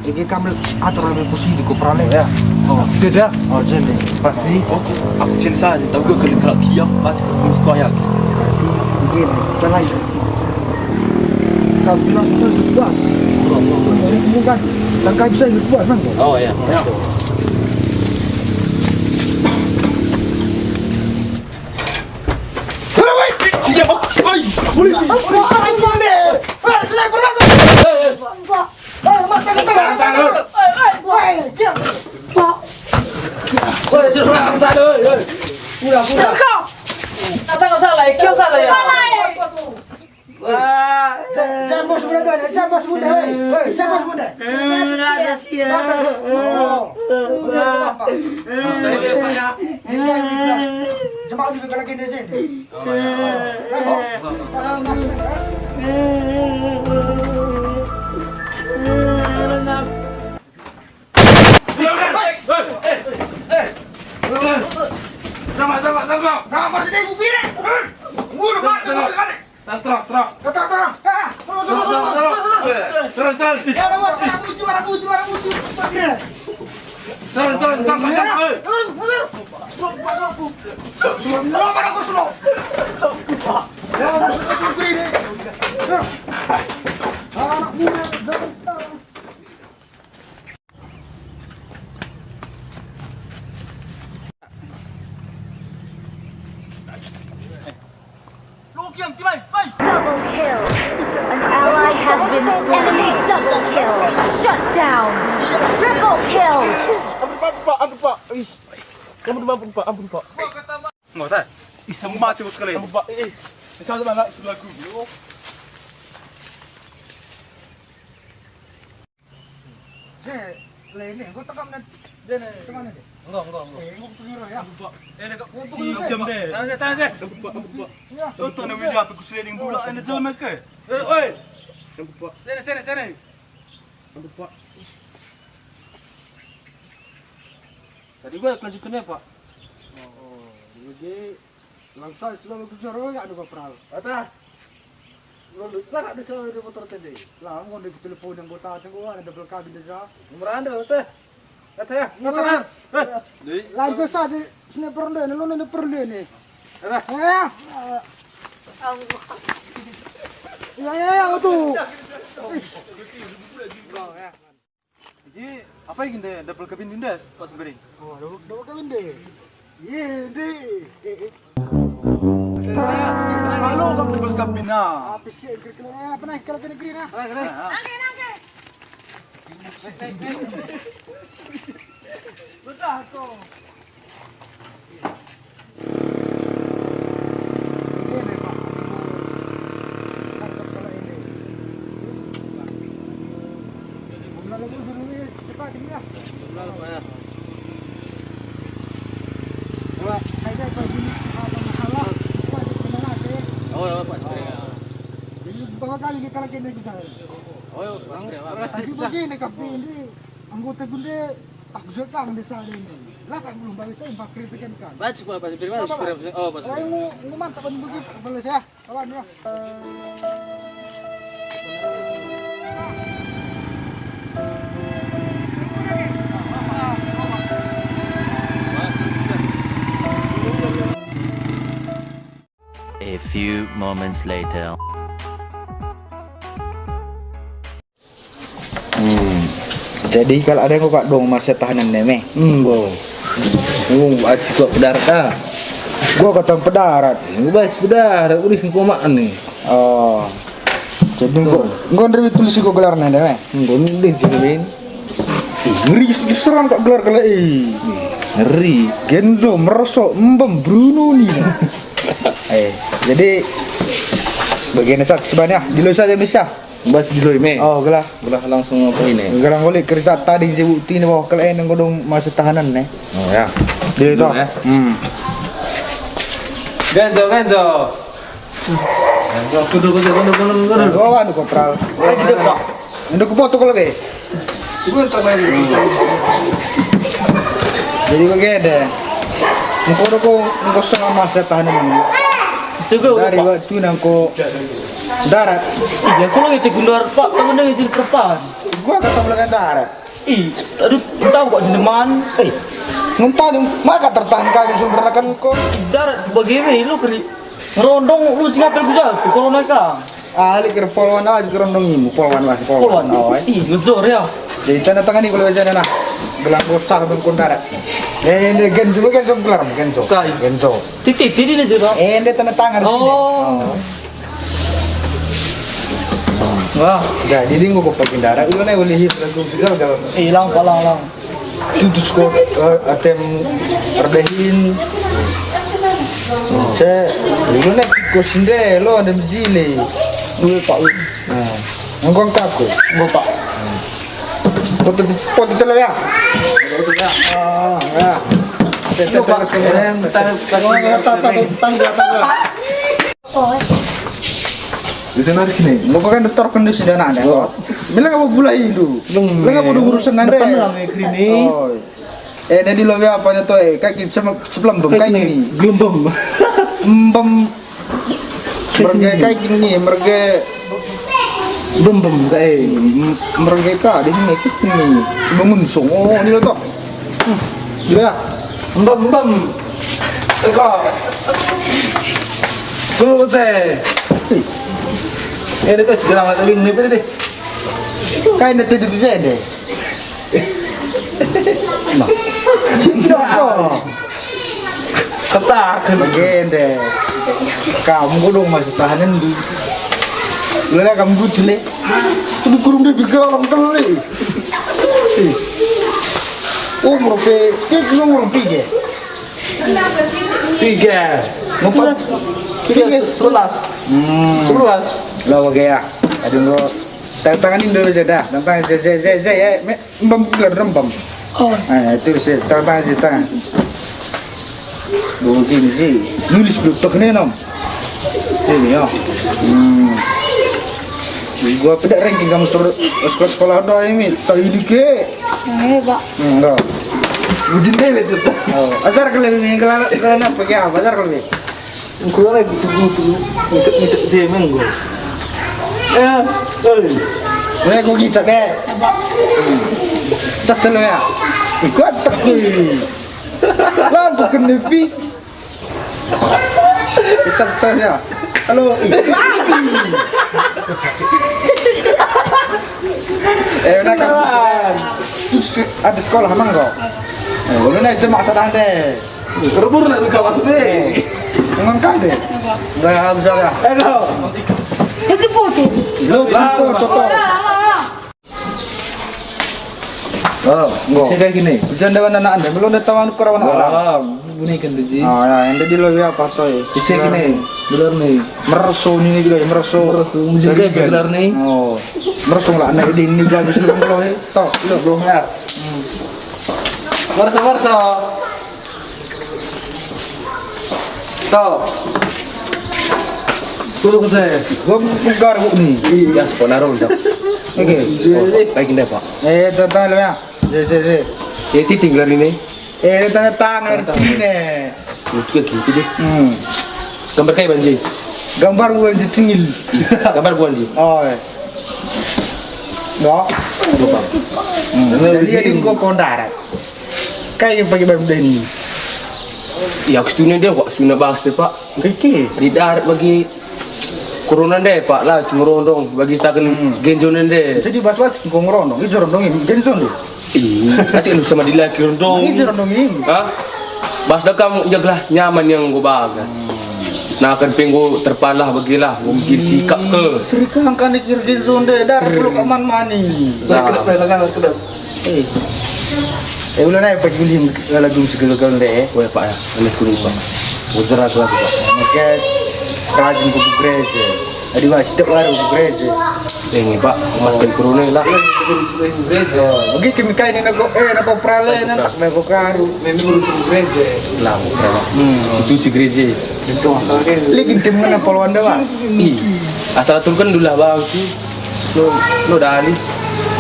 Jadi kamu atur ame pusi di koprale ya. Oh, sudah. Oh, jadi. Pasti. Oh, aku cinta saja. Tahu gak kalau kiam, pasti kamu suka ya. Begini, jalan. Kau bilang itu puas. Bukan. Dan kau bisa itu puas, kan? Oh, ya. Ya. Iya, Pak. Woi, polisi. Woi, sniper, Pak. Woi, mata kita. Woi, diam. Woi, serang sana, woi, woi. Udah, udah. Kau. Kata kau salah, ya? Kau salah, ya? Salah, ya. Wah. Saya, saya bos muda, saya bos muda, hei. Hei, saya bos muda. Eh, ada sia. Oh. Udah, apa? Jemaah juga lagi di sini. Sama, sama, sama. Sama, sama, sini, gua piring. Gua udah mati, gua udah mati. Terus, terus, terus. Terus, terus, terus. Terus, terus. Ya, ada gua, ada kunci, ada kunci, ada kunci. Terus, terus, terus, terus. Terus, terus. Slow, slow, slow. Slow, slow, slow. Ya, ada kunci ini. Anak muda zaman sekarang. Double kill. An ally has been slain. Enemy double kill. Shut down. Triple kill. Ampun, Pak, ampun, Pak, ampun, Pak. Ih. Ampun, ampun, Pak, ampun, Pak. Enggak usah. Ih, sama mati bos sekali. Ampun, Pak. Eh, eh. Sama, sama, sebelah aku. Eh, le, ini, gua tekam nanti. Dia nih. Kemana dia? Enggak, enggak, enggak. Eh, gua tunggu ya. Ampun, Pak. Eh, dekat. Eh, si pukul jam deh. Tahan, tahan, tahan. Ampun, Pak, ampun, Pak. Ya. Tuh, tuh, namanya apa? Ku sliding bola, ini jelma ke? Eh, oi. Ampun, Pak. Sini, sini, sini. Ampun, Pak. Tadi gua kelanjutannya, Pak. Oh, jadi langsa selama kerja royak ada perahu. Kata. Lalu, lah, ada selama di motor tadi. Lah, mau di telepon yang gua tahu, gua ada double kabin desa. Nomor anda, teh. Kata ya, kata ya. Eh. Lanjut saja, sini perlu nih, lu nih perlu nih. Kata. Ya. Ya, ya, ya, betul. Jadi, apa yang kita double cabin Dinda, Pak Sembering? Oh, double, double cabin deh. Iya, deh. Eh, eh. Halo, kamu double cabin, nah. Apa sih, kira-kira, eh, apa nih, kalau kena green, ah? Nangke, nangke. Betul, tuh. Oh, ya, Pak. Oh, ya, Pak. Tapi begini, Kak, ini anggota Gundul. Tak bisa kang desa ini. Lah kan belum balik saya empat kritikan kan. Baca sekolah pas biru, pas biru, oh, pas biru. Mau, mau mantap kan begitu, bales ya. Kawan ya. Few moments later. Hmm. Jadi kalau ada yang kok dong masa tahanan neme. Hmm. Oh. Oh, aci kok pedarat ah. Gua kata pedarat. Bas pedarat, udah kau mak nih. Oh. Jadi engko, engko ndai tulis engko gelarna ndai, eh? Engko ndai sih, Min. Ih, ngeri geser-geseran kak gelar kalak, eh. Ngeri. Genzo, Meroso, Embem, Bruno nih. Eh, jadi bagian saat sebanyak, diloi saja bisa. Bas diloi me. Oh, gelah. Gelah langsung apa ini? Gelah ngulik kerja tadi je bukti ni bahwa kalak engko dong masa tahanan nih. Oh ya. Dia itu. Dulu, ya. Hmm. Genzo, Genzo. Kudu, kudu, kudu, kudu, kudu. Oh, anu kopral. Kan gitu, Pak. Enda kupoto kalau be. Jadi begini. Engko do ko, engko setengah masa tahanan ini. Juga, dari Pak. Waktu nangko darat. Iya, kalau itu gundar, Pak, temen dengan jadi perpan. Gua kata mulai darat. Ih, aduh, tahu kok jeneman. Eh, ngentah dong, maka tertahan kami sumber kan kok. Darat bagaimana lu keri? Ngerondong lu sing apel ku jago, corona ka. Ahli ker polwan aja ngerondong imu, polwan mas, polwan. Polwan. Oh, eh. Ih, ngejor ya. Jadi tanda tangan ni kalau aja nah. Gelang bosah bengkon darat. Eh, ini genjo, genjo gelar, genjo. Kai. Genjo. Titi, titi ini juga. Eh, ini tanda tangan. Oh. Wah, jadi engko kok pagi darat, lu nih boleh hit lagu segala. Eh, lang, palang, lang. Tutus kok, eh, atem erdehin. Ce, lu nih kok sinde lo ada mejili. Gue Pak. Nah, engko aku. Gue Pak. Foto, foto telo ya. Foto ya. Ah, ya. Foto, foto, foto. Entar, entar, entar, entar, entar. Di sana di sini. Engko kan detor kan di sini anak. Oh. Bilang apa gula itu? Bilang apa urusan anda? Depan lah, Krini. Oh. Eh, nanti lo apa nih tuh? Eh, kayak gini, sem-, sepelembem, kayak gini. Gelembem. Embem. Merge kayak gini, merge bem, bem, kayak. Merge ka, di sini, kayak gini. Bangun song. Oh, ini lo toh. Hmm. Iya. Embem, embem. Eko. Tuh, teh. Hei. Eh, dia kan segera nggak saling nih, deh. Kayak nanti itu saya deh. Nah. Sini dong, kok. Ketak. Begende. Kamu dong masih tahanan di. Lele kamu gutile. Tapi kurung dia juga orang teli. Eh. Umur pe, dia juga umur pe, ya? Tiga. Empat. Sebelas, Pak. Tiga, tiga. Sebelas. Hmm. Sebelas. Lah, oke ya. Aduh, engko. Tangan ini dulu saja. Tangan, saya, saya, saya, saya, ya. Me-, embem, gelar embem. Oh. Eh, itu sih, tangan sih, tangan. Begini sih. Nulis belum tok nih, nom. Sini, ya. Hmm. Gua pedak ranking kamu suruh sekolah-sekolah doang ini. Tak ini ke. Eh, Pak. Enggak. Bujin dewek tuh. Oh, ajar kalian ini, kalian, kalian apa ya? Ajar kalian. Engko lagi tugu-tugu, ngitek-ngitek je menggo. Eh, eh. Eh, kok ngisak, eh? Coba. Cas dulu ya. Ikut tak, eh. Lampu kena pi. Isap saya. Halo. Eh, udah kan? Ada sekolah manggo. Eh, lu naik jemak sadar deh. Terbur nak buka masuk deh. Dengan kan deh. Udah habis dah. Eh, lo. Itu putih. Lo, lo, lo. Oh, enggak. Saya kayak gini. Bisa dewan anak anda, belum ada taman kerawan alam. Bunyikan tuh, Ji. Oh, ya, yang tadi lo ya apa tuh? Isi gini, bener nih. Mereso ini nih, gitu ya, mereso. Mereso, musim kayak bener nih. Oh, mereso lah, anak ini, ini bagus belum, belum, ya. Toh, lo. Belum ya. Hmm. Mereso, mereso. Toh. Tuh, saya. Gua bugar, Bu, nih. Iya, sekolah dong, Cok. Oke. Oh, baik, indah, Pak. Eh, total ya. Si, si, si. Ya, titik gelar ini. Eh, tanda tangan ini. Gitu, gitu deh. Hmm. Gambar kayak banji. Gambar gua banji cengil. Gambar gua banji. Oh, eh. Ya. Lupa. Hmm. Jadi, jadi gua kondarat. Kayak yang pakai baru ini. Ya, aku setuju deh, Pak. Setuju bas deh, Pak. Kiki. Di darat bagi corona deh, Pak, lah, ngerondong bagi taken genjo deh. Jadi bas-bas engko ngerondong, ise rondong ini, genjo deh. Ih, acik lu sama dilaki rondong. Ise rondong ini. Hah? Bas dah kam jagalah nyaman yang enggo bagas. Nah, kan pe enggo terpalah bagilah, enggo mejin sikap ke. Serika angkana kir genjo deh, darat perlu kaman mani. Lah. Eh. Eh, ulang aja pagi ulim lagu segegal-gegal ndai, eh. Oh, ya, Pak, ya. Aneh kuning, Pak. Ujar aku, aku, Pak. Maka rajin ku gereja. Adi, Pak, setiap hari ku gereja. Eh, ini, Pak, mas kan corona lah. Oh, begitu Mika ini nako, eh, nako prale, nako karu. Memang urusan gereja. Lah, Pak. Hmm. Itu si gereja. Ligin tim ngena poluan deh, Pak. Ih, asal aturkan dulu lah, Bang. Lo, lo dali.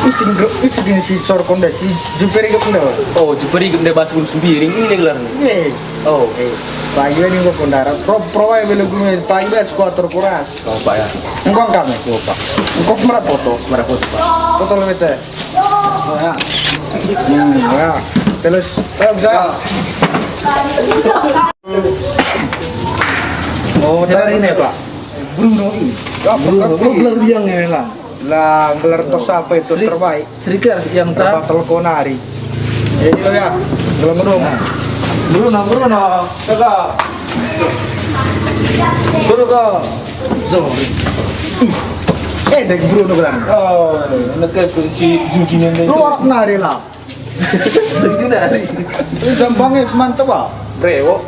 Isi gro, isi gini si sorkon deh, si juperi gep ndai. Oh, juperi gep ndai bas urus mbiring ini gelarna. Ye. Oh. Eh, pagi ini gua kondara. Pro, pro aja bela guru, pagi banget skuator kuras. Oh, Pak ya. Engkau kami. Oh, Pak. Engkau merah foto. Merah foto, Pak. Foto lo bete. Oh, ya. Hmm, ya. Terus, eh, bisa. Oh, tadi ini, Pak. Bruno ini. Ya, Bruno, Bruno, gelar biang ya, lah. Lah, gelar tos apa itu terbaik? Serika yang tak. Terbatal konari. Ya, itu ya. Gelar Bruno. Bruno, Bruno, Bruno. Bruno. Sorry. Ih, eh, dek Bruno gelar. Oh, neke si jengkinen deh. Luar nari lah. Segenari. Ini gampangnya mantep, ah. Rewo.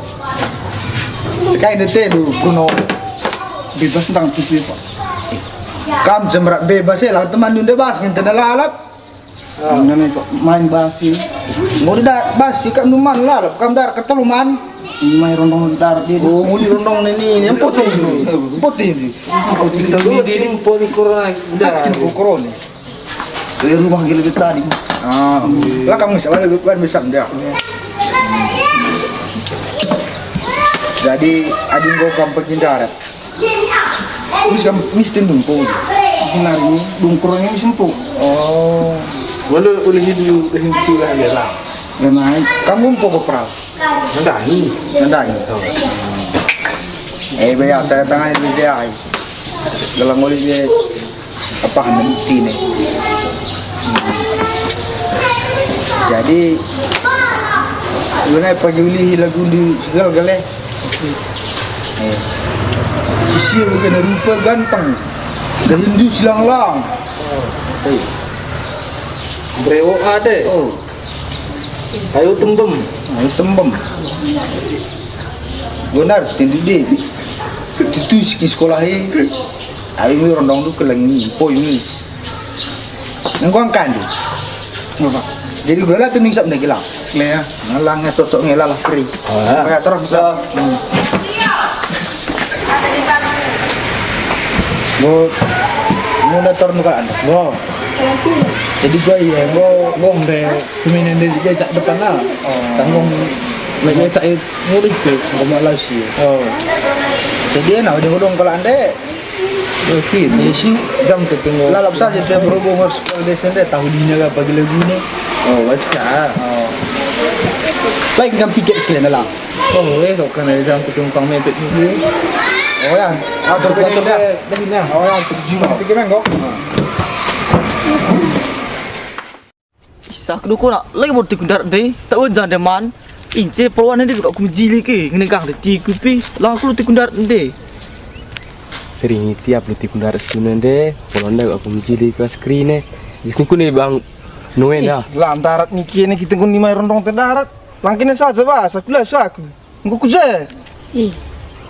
Sekai nete lu, Bruno. Bebas tentang tutu, Pak. Kam jemrat bebas ya, lah teman nunda bas, ngentena lalap. Ah. Ngene kok main basi. Mau di dar, basi kam numan lalap, kam dar ketelu man. Main rondong dar dia. Oh, mau di rondong ini, ini, yang putih ini. Putih ini. Putih ini. Putih ini. Putih ini. Putih ini. Dari rumah gila kita tadi. Ah, lah kamu bisa, lah, kan bisa, ndak? Jadi, adi enggo kam pengendara. Mis kam, mis tindung po. Benar ini, dungkur ini mis empu. Oh. Walau ulih itu, ulih itu lah, ya lah. Ya, naik. Kamu empu ke perahu? Nandahi. Nandahi. Oh. Eh, baya, tengah-tengah ini dia. Gelang ulih dia. Apa hanya bukti nih? Jadi, guna pagi ulih lagu di segala gale. Eh. Sisi bukan rupa ganteng. Dari Hindu silang-lang. Oh. Brewok ade. Oh. Ayo tembem. Ayo tembem. Benar, tindu deh. Tutu siki sekolah e. Ayo mi rondong tu kelengi, poi mi. Nengko angkandu. Jadi gue lah tuh ningsap deh gila. Lea. Ngelang ya cocok ngela lah keri. Ah. Kayak terus bisa. Hmm. Gue mau datar muka anak. Wow. Jadi gue iya, gue gue mbe pemain yang dari sak depan lah. Oh. Tanggung lagi sak ngurus ke, gue mau lah sih. Oh. Jadi enak udah udah kalau ande. Oke, isi jam tu tunggu. Lalap saja tiap berhubung harus sekolah desa ande tahu dina apa gila guna. Oh, baca. Oh. Baik, kan pikir sekalian lah. Oh, eh, kau kan ada jam tu tunggu kami pet ni. Oh ya, atur Atur pet dah. Dah, dah. Oh ya, atur jumpa pikir kan kau. Isah kedua konak, lagi baru tiku darat deh, tak wenjang deh man. Ince perawan deh, kak aku mejili ke, ngene kang deh, tiku pi, lang aku tiku darat deh. Sering tiap lu tiku darat sedunia deh, perawan deh aku mejili ke screen eh. Gisingku nih bang, nuen Ih, dah. Lah darat nih kini kita kun lima rondong te darat, langkini saja bahas, aku lah aku. Enggo ku je. Eh,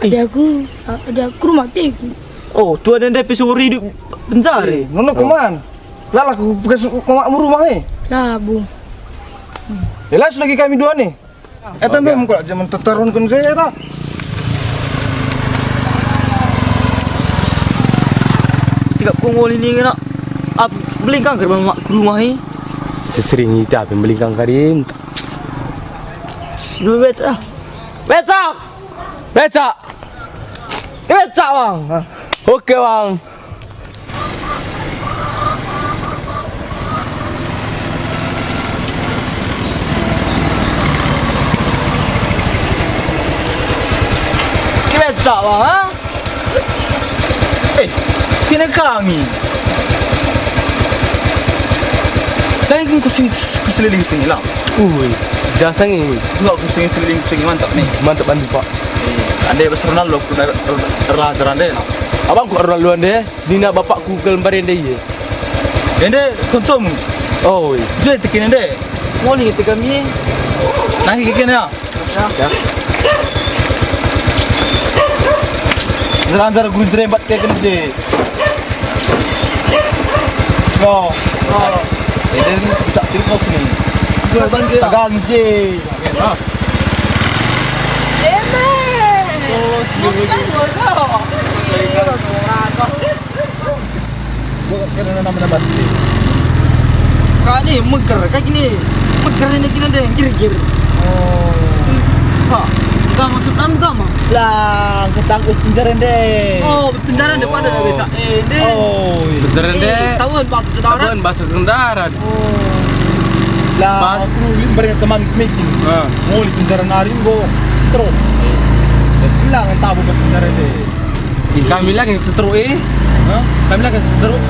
adi aku, a-, adi aku rumah teku. Oh, tuan enda pe sori di penjara. Eh, nono Oh. Keman. Lala ku bekas komakmu rumah eh. Labu. Eh, las lagi kami dua nih. Eh, tambah mengko jaman tetarun kun saya tak. Tiga pungul ini kena. Ap, beli kanker mak ke rumah eh. Sesering itu apa beli kanker ini? Dua becak. Becak! Becak! Becak, Bang! Oke, Bang. Tak, Bang, ha? Eh, kena kangi. Dai kin kusing-, kuseliling sini lah. Ui, jasa nge, ui. Enggak, kusing seliling, kusing mantap nih. Mantap banget, Pak. Eh, ande bas Ronaldo, aku er-, er-, erlajar ande, no. Abangku Ronaldo ande, senina bapakku kal mbarende iye. Ende, koncomu. Oh, ui. Jai tekin ende. Moli nge kami. Nah, kiki kene ya. Ya. Njeranjar guru jerembat kayak kena je. Yo. Oh. Ini puncak tikus nih. Dua bangke. Tagang je. Enak. Enak. Oh, iya, iya. Bukan gua, no. Gua kira nama-nama sih. Kak ni meger, kak gini. Meger ini gini deh, gir-gir. Oh. Kak, gak maksud kamu gak mah? Lah, ketangkep penjara deh. Oh, penjara deh pada dah becak. Eh, deh. Oh, iya. Penjara deh. Eh, tahuan bahasa Sendaran. Tahuan bahasa Sendaran. Oh. Lah, aku beri teman mekin. Ah. Mau di penjara nari gua stroke. Bilang tabu pas penjara deh. Ih, kami lagi seteruk, eh. Hah? Kami lagi seteruk.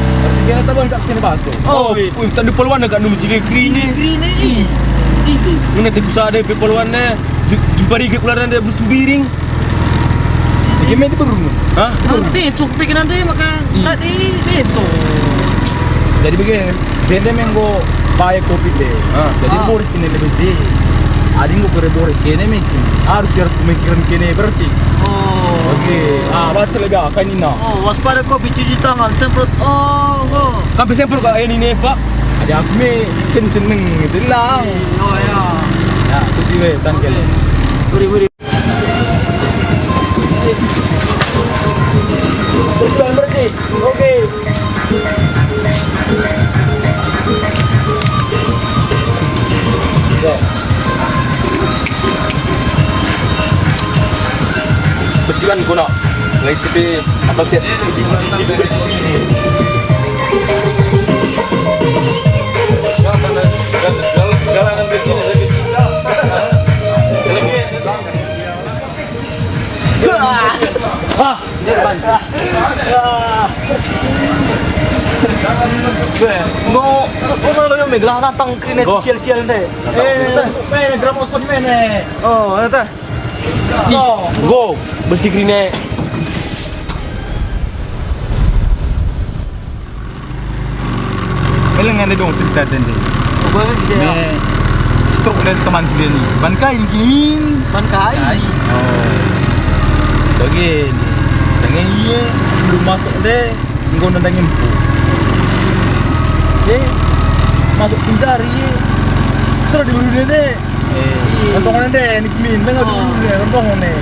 Kena tabang tak kena baso. Oh, oh, ui, tak ada polwan dekat num cili keri ni. Keri ni. Ih. Cili. Mana tikus ada pe polwan ni. Ju-, jumpa rigi keluaran dia bersembiring. Dia main tu baru. Hah? Nanti cuk pikiran dia makan. Ih. Tadi dia cuk. Jadi begini, jende menggo baik covid deh. Ah. Jadi ah. Boring. Kene lebe je. Adi enggo kere bore kene mekin. Harus, harus pemikiran kene bersih. Oh. Oke. Ah, baca lega, kai nina. Oh, waspada kopi, cuci tangan, semprot. Oh, enggo. Kan pe semprot kak ini nih, Pak. Adi aku me cen-ceneng, jelang. Oh, ya. Ya, cuci we, tan kene. Beri, beri. Bersih, bersih. Oke. Yo. Bersih kan, kono. Ngai tepi atau siap. Jalanan kecil lagi. Ah. Enggo, enggo lo yo megelah datang ke sial-sial ndai. Eh, mene gram oson mene. Oh, eta. Is, enggo bersih kerine. Meleng ande dong cerita tadi. Apa kan kita ya? Me stroke dari teman kita ni. Ban kai ni kini? Ban kai? Kai. Oh. Bagi ni. Sange iye sebelum masuk deh, enggo nandangi empu. Si masuk penjara iye. Sudah diberi deh. Eh, iya. Rempong nende ni kemin, dengar dulu nih, rempong nih.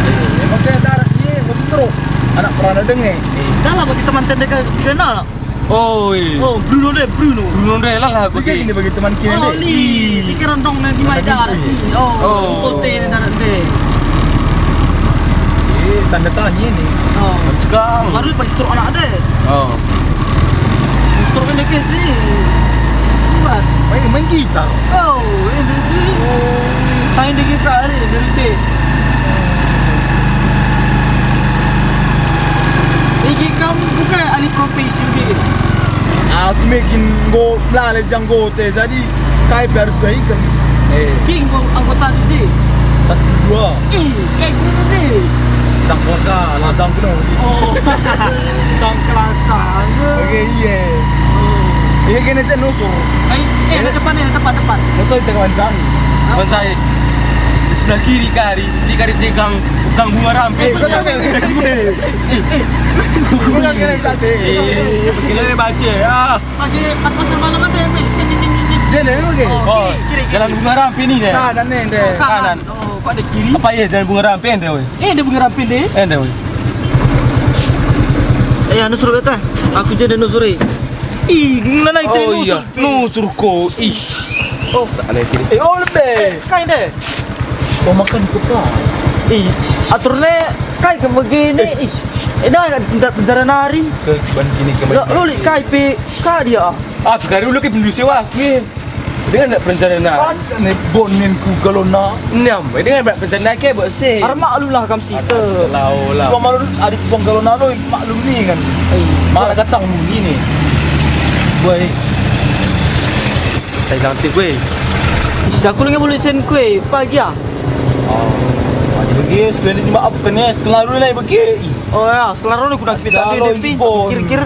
Eh, emang kayak darat iya, gua setruk. Anak perana denge. Dalam bagi teman tende ke kenal. Oi. Oh, Bruno deh, Bruno. Bruno deh lah lah. Bagi ini bagi teman kini. Oh, ni. Pikiran dong nanti mai darat ni. Oh, kote ni darat deh. Eh, tanda tanya ni. Oh. Mencekam. Baru pakai setruk anak deh. Oh. Instrumen deke si. Buat. Main, main gitar. Oh, ini si. Main di gitar, ini dari te. Iki kam buka ahli profesi gitu. Aku mekin go melale janggote, jadi kai pe harus baik kan. Eh. King, anggota D J. Tas dua. Ih, kayak gini deh. Tangkelaka, lah tangkel. Oh. Tangkelaka. Oke, iya. Oh. Iya, kena cek nusur. Ai, eh, ada depan, eh, depan, depan. Nusur kita kawan cari. Kawan saya. Di sebelah kiri kari, di kari tiga gang, gang bunga rampe. Eh, kau tahu kan? Eh, eh. Bunga kena cari. Eh, kita baca, ah. Pagi pas-pasan malam ada, men. Jadi, oke. Oh, oh, kiri, kiri, kiri. Jalan Bunga Rampe ni deh. Kanan ni deh. Oh, kanan. Kanan. Oh, kok ada kiri? Apa ya jalan Bunga Rampe deh, weh? Eh, ada Bunga Rampe deh. Eh, deh, weh. Eh, anu suruh beta. Aku jadi nusuri. Ih, ngena itu. Oh, iya. Nusur ko. Ih. Oh, tak ada kiri. Eh, oh, lebih. Kai deh. Oh, makan kupa. Ih, aturnya kai ke begini. Eh. Ih. Eh, dah, penjara nari. Ke ban kini ke. Lo, lo, kai pe. Ka dia? Ah, sekarang dulu ke pendusi wah, gue. Dengan nak perencana. Baca ni bonin ku galona. Niam, dengan nak perencana ke buat sih. Arah maklum lah kam si te. Lau lah. Gua malu adik buang galona lo, maklum ni kan. Mana kacang ni ni. Boy. Saya ganti gue. Aku lagi boleh sen kue pagi ah. Oh. Bagi sekolah ni maafkan ya, sekolah dulu lah bagi. Oh ya, sekolah ni kuda kita Jalo di depan. Ibon. Kir-kir.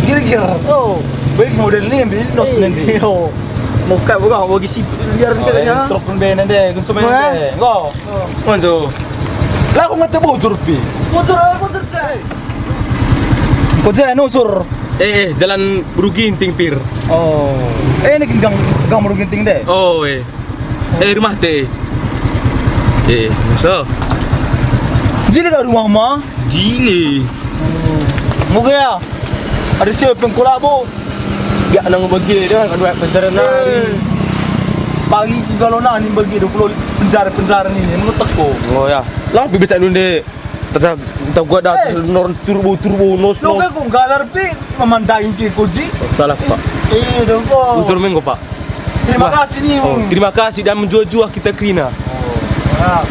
Kir-kir. Oh. Baik model ni ambil nos nanti. Oh. Mau kak buka bagi si liar kita ya. Truk pun benen deh, kuncu benen deh. Go. Konco. Lah aku ngete bujur pi. Bujur, bujur cai. Kau je nusur. Eh, eh, jalan Beru Ginting pir. Oh. Eh, ini gang gang Beru Ginting deh. Oh, eh. Eh, rumah te. Eh, masa? Jili kak rumah ma? Jili. Muka ya. Ada siapa yang kulabo? Ya nang bagi dah kan buat penjara nari. Pagi ku kalau nani bagi dua puluh penjara-penjara ni, ni metek ko. Oh ya. Lah bibit tak nunde. Tata tata gua dah Eh. Nor turbo turbo nos Lo nos. Ke kok galar pi memandai ke koji? Oh, salah, Pak. Eh, dong kok. Unsur minggu, Pak. Terima Wah. Kasih nih. Oh, terima kasih dan menjual-jual kita kerina. Oh, ya.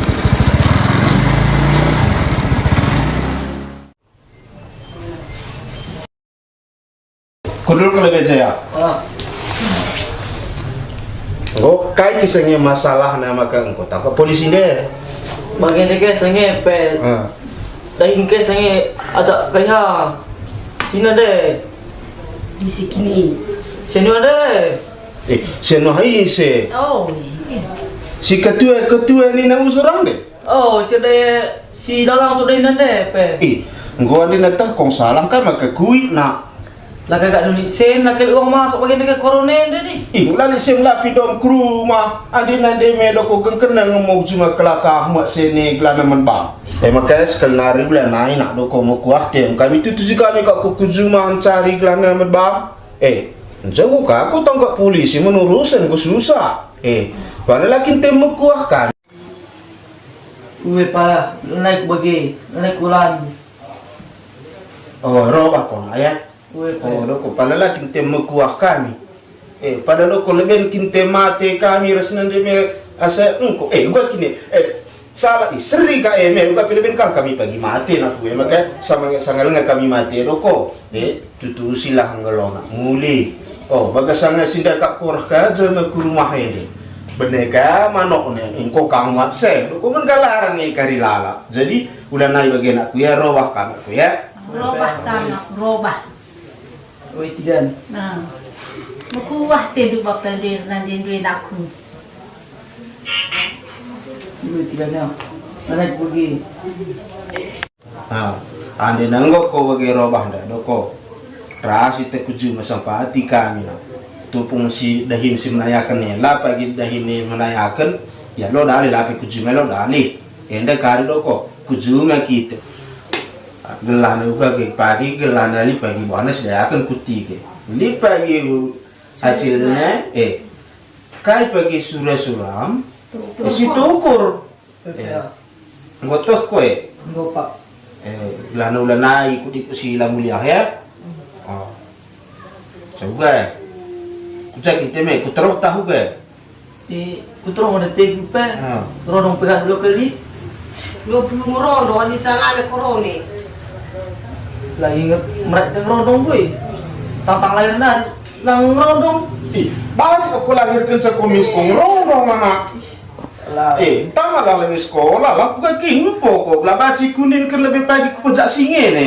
Kudul ke lebih jaya. Ah. Engko kai kisah nge masalah na maka engko tangkap polisi nde. Bagi nde ke senge pe. Ah. Dahin ke senge ajak kaiha. Sina de. Di sikini. Senu de. Eh, senu hai se. Oh, iya. Si ketua-ketua ni na usurang de. Oh, si de, si dalang sudah nande pe. Ih, enggo adi neteh kong salah kai maka kuitna. Laka gak duli sen, laka uang masuk bagi nege korone nde di. Ih, lali sen lapi dom ke rumah. Adi nande me doko gengkena ngemo juma kelaka ahmak sene gelana men bang. Eh, maka sekali nari bulan nai nak doko mekuah tem. Kami tutusi kami kak ku juma mencari gelana men bang. Eh, njenggo ka ku tangkap polisi menurusen ku susah. Eh, bana lakin tem mekuah kan. Ue pa, naik bage, naik ulan. Oh, robah kona, ya? Ue pa. Oh, doko, pala la kinte mekuah kami. Eh, pada doko leben kinte mate kami ras nande me asa engko. Eh, gua kine. Eh, salah, ih, seri ka, eh, me, gua leben kan kami pagi mate, nak gue, maka sama, sama dengan kami mate, doko. Eh, tutusilah nggelona, muli. Oh, bagasangen si ndakap kurah ka jelma ku rumah ende. Bene ka manokne, engko kang muat se, dukungan galaran nge kari lalap. Jadi, ulanai bage anakku ya, robah ka anakku ya. Robah ka anakku, robah. Oi, Tidan. Nah. Mekuah te du bapa duwe nande duwe anakku. Oi, Tidan ya. Mana bagi? Ha, ande nenggo ko bage robah nda doko. Ras ite ku juma sempati kami na. Tupung si dahin si menayaken e, la pagi dahin e menayaken, ya lo dali lape ku juma lo dali. Enda kari doko, ku juma kite. Gelahna uga ge pagi, gelahna li pagi buana si dayaken ku tige. Li pagi hasilna, eh, kai pagi sura-suram, si tukur. Eh, enggo teh koe? Enggo, Pak. Eh, gelahna ulanai ku diku si la muliah, ya? Oh. Coba. Kucak kita me, ku teruh tahu ke? Eh, ku teruh ada tegu pe. Ah. Rodong pegang dulu kali. Dua puluh ngerondong, adi sana ada korone. Lagi inget merak kita ngerondong gue. Tantang lahir nari, lang ngerondong. Ih, baca aku lahirkan sekomis ku ngerondong, anak. Lah. Eh, entah malah lagi sekolah lah, bukan king pokok lah baci kuning kan lebih pagi ku pejak singe ne.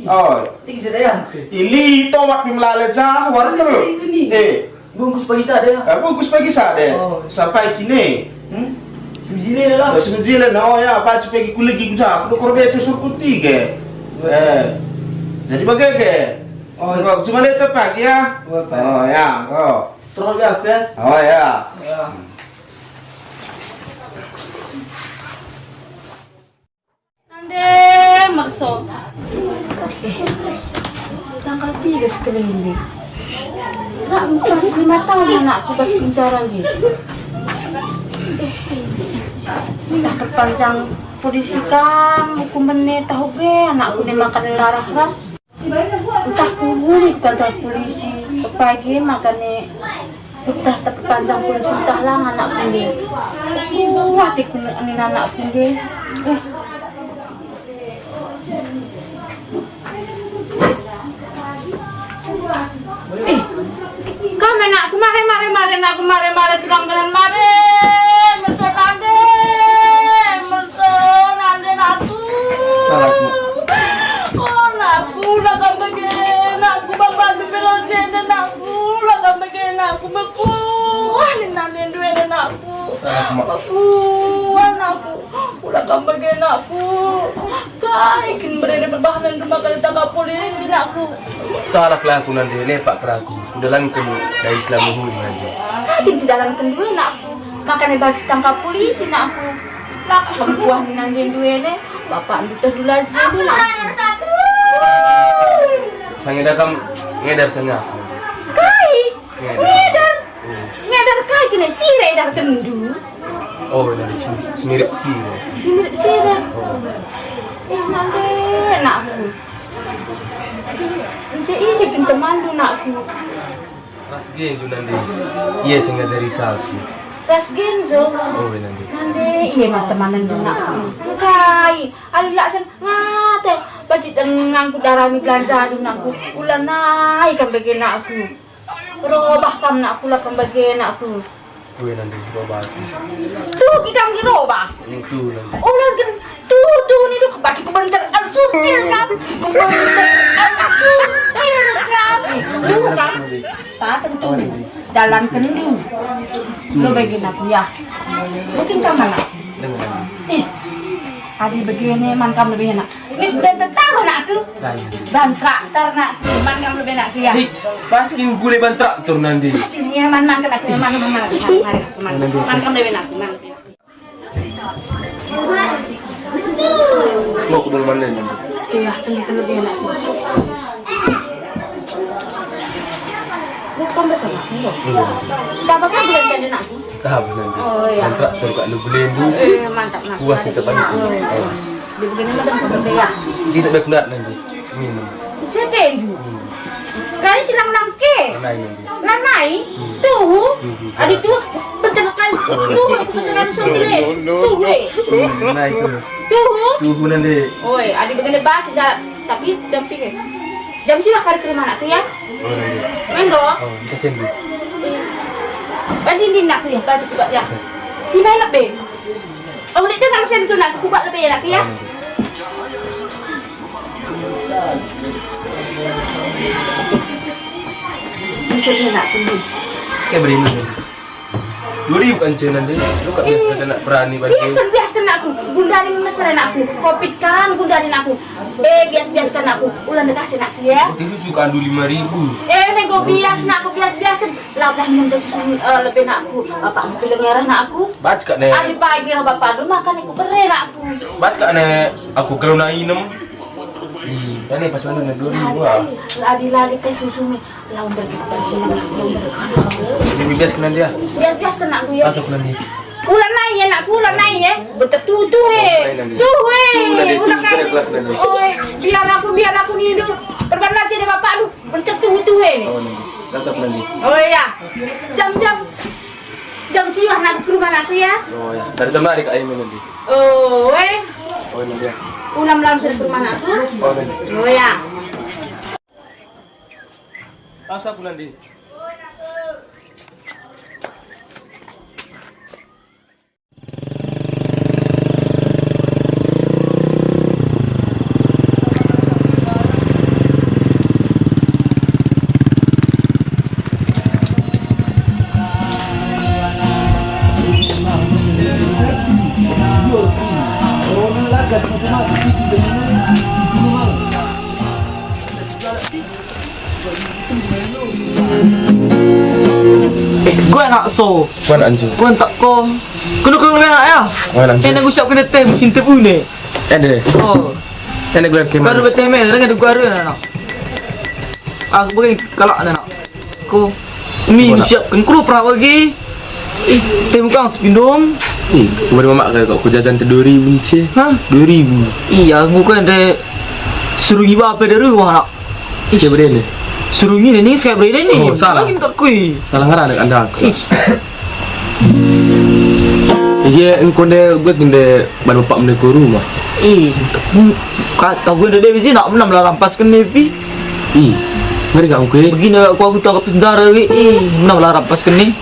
Oh. Tinggi sedaya. Ili tomat pi melala jah, warna. Nasi kuning. Eh. Bungkus pagi sada ya. Eh, bungkus pagi sada. Oh. Sampai kini. Hmm? Sujile lah. Eh, sujile, nah, oh ya, baci pagi ku legi ku jah, aku kur bece surkuti ke. Betul. Eh. Jadi bage ke. Oh. Engko cuma lihat pagi ya. Betul. Oh ya, oh. Terus ya, Pen. Oh ya. Ya. Nande merso. Tanggal tiga sekali ini. Nak pas lima tahun anakku pas penjara nggih. Minta perpanjang polisi kang hukum bene tahu ge anakku ni makan darah rah. Entah kuhuli kantor polisi, pagi makane Ntah tepanjang pulung sintah lang anakku nde. Kuah atiku nina anakku nde. Eh. Eh, kam anakku, mare, mare, mare, anakku, mare, mare, turang dengan mare. Mersa nande, mersa nande, anakku. Salah, Bu. Oh, anakku, anakku, bage, anakku, bapak tu belok sini, anakku, anakku, bage, anakku, bekuah, nina nande, anakku. Salah, Mak. Bekuah, anakku. Ula kam bage anakku. Kai kin berene perbahanen rumah kada tangkap polisi anakku. Salah kelaku nande, lepak kelaku. Kudalanken dai selama huli nande. Kai kin sidalanken dua anakku. Makanya bagi tangkap polisi anakku. Laku perempuan nande dua ne. Bapak ndu terdula jadi anakku. Sangeda kam ngedar sanya aku. Kai? Ngedar. Ngedar. Ngedar kai kene sire edarkenndu? Oh, nande si, si mirip sire. Si mirip sire. Oh. Eh, nande anakku. Ence ise kin temanndu anakku? Ras Genjo nande. Ia sing ngajari saku. Ras Genjo. Oh, nande. Nande ia mah temanndu anakku. Kai, alila sen ngate. Bajit dengangku darami belanjadu anakku. Ulanai kam bage anakku. Robah kam anakku, la kam bage anakku. Kue nande robah aku. Tuh, kita nggih robah. Hmm, tuh nande. Ola gen tuh, tuh ni tuh, baca ku bentar, al sutil kam. Ku bentar, al sutil kam. Tuh kam. Paten tuh. Dalan kendu. Lo bagi anakku ya. Mungkin kam anak. Ih. Adi begini man kam lebih enak. Ini dan tetap anakku. Lain. Ban traktor anakku, man kam lebih enak ya. Ih, pas kin gule ban traktor nande. Acing ya man man anakku, man man man. Man kam lebih enak, man. Mau aku dong mana nande. Iya, tentu lebih enak. Bukan bersama aku. Iya. Bapak kan belanja anakku. Tahu nanti. Oh, iya. Kontrak terus kak lu belendu. Eh, mantap, mantap. Puas kita paling sini. Oh, iya. Oh. Di begini mah dan kamu ya. Di sebelah kulat nanti. Minum. Cetendu. Hmm. Kali silang nangke. Lanai nanti. Lanai. Hmm. Tuhu. Hmm. Adi tuh bencana kan. Tuhu aku bencana suruh dile. Tuhu. Hmm, lanai tuh. Tuhu. Tuhu nanti. Oi, adi begini baca dah. Tapi jam pikir. Jam siwah kali ke rumah anakku ya. Oh, nanti. Menggo. Oh, bisa sendiri. Bagi ini nak kuliah, baju kuat ya. Tiba lebe. Oh, lek dengar sen tu nak kuat lebe nak ya. Bisa dia nak kuliah. Kayak beri ini. Dua ribu kan cina deh. Lu kak biasa nak berani bantu. Biasa, biasa nak aku. Gundari mesra nak aku. Covid kan gundari nak aku. Eh, bias-bias kan aku, ulan dekah si nak ya. Waktu itu suka adu lima ribu. Eh, nego bias nak aku, bias-bias kan. Ladah minta susu, eh, lebih nak aku. Bapak aku pilih ngerah nak aku. Bat kak ne. Adi pagi lah bapak dulu makan aku bere nak aku. Bat kak ne, aku kalau na inem. Ih, kan ne pas mana ne dua ribu ah. Adi lagi teh susu nih. Lawan berkat percaya, lawan berkat. Lebih bias kena dia. Bias-bias kena aku ya. Masuk nanti. Ulan nai ya, nak ulan nai ya. Bentar tuh, tuh, eh. Tuh, eh. Ulan nai, ulan tuh, kan. Jelek lah, nanti. Oh, eh. Biar aku, biar aku nih, duh. Perban aja deh, Bapak, duh. Bentar tuh, tuh, eh. Oh, nanti. Masuk nanti. Oh, iya. Jam, jam. Jam siwah nak ke rumah anakku ya. Oh, ya. Dari jam lari, Kak, ini nanti. Oh, eh. Oh, nanti ya. Ulang langsung ke rumah anakku. Oh, nanti. Oh, ya. Asa aku nanti. Eh, gua anak so. Gua anak ancu. Gua entak ko. Kena kena anak ya. Gua anak ancu. Enak gua siap kena teh, musim tebu ne. Ende. Oh. Ende gua kena. Baru betul men, dengan gua ada anak. Aku bagi kalak anak. Ko. Mi siap kena kru pernah bagi. Ih, temu kang sepindom. Ih, kemarin mamak kayak kok kujajan te dua ribu ce. Hah? Dua ribu. Iya, aku kan de suruh iba apa dari rumah anak. Ih, coba deh nih. Suruh ngine ni, saya beri ni. Oh, salah. Lagi tak kui. Salah ngarana anda aku. Ih. Iya, engko nde buat nde ban bapak mende ku rumah. Ih, ka, kau gue nde bisi nak menam lah rampas kene pi. Ih, ngeri kak engko. Begini aku, aku tangkap penjara wi. Ih, menam lah rampas kene.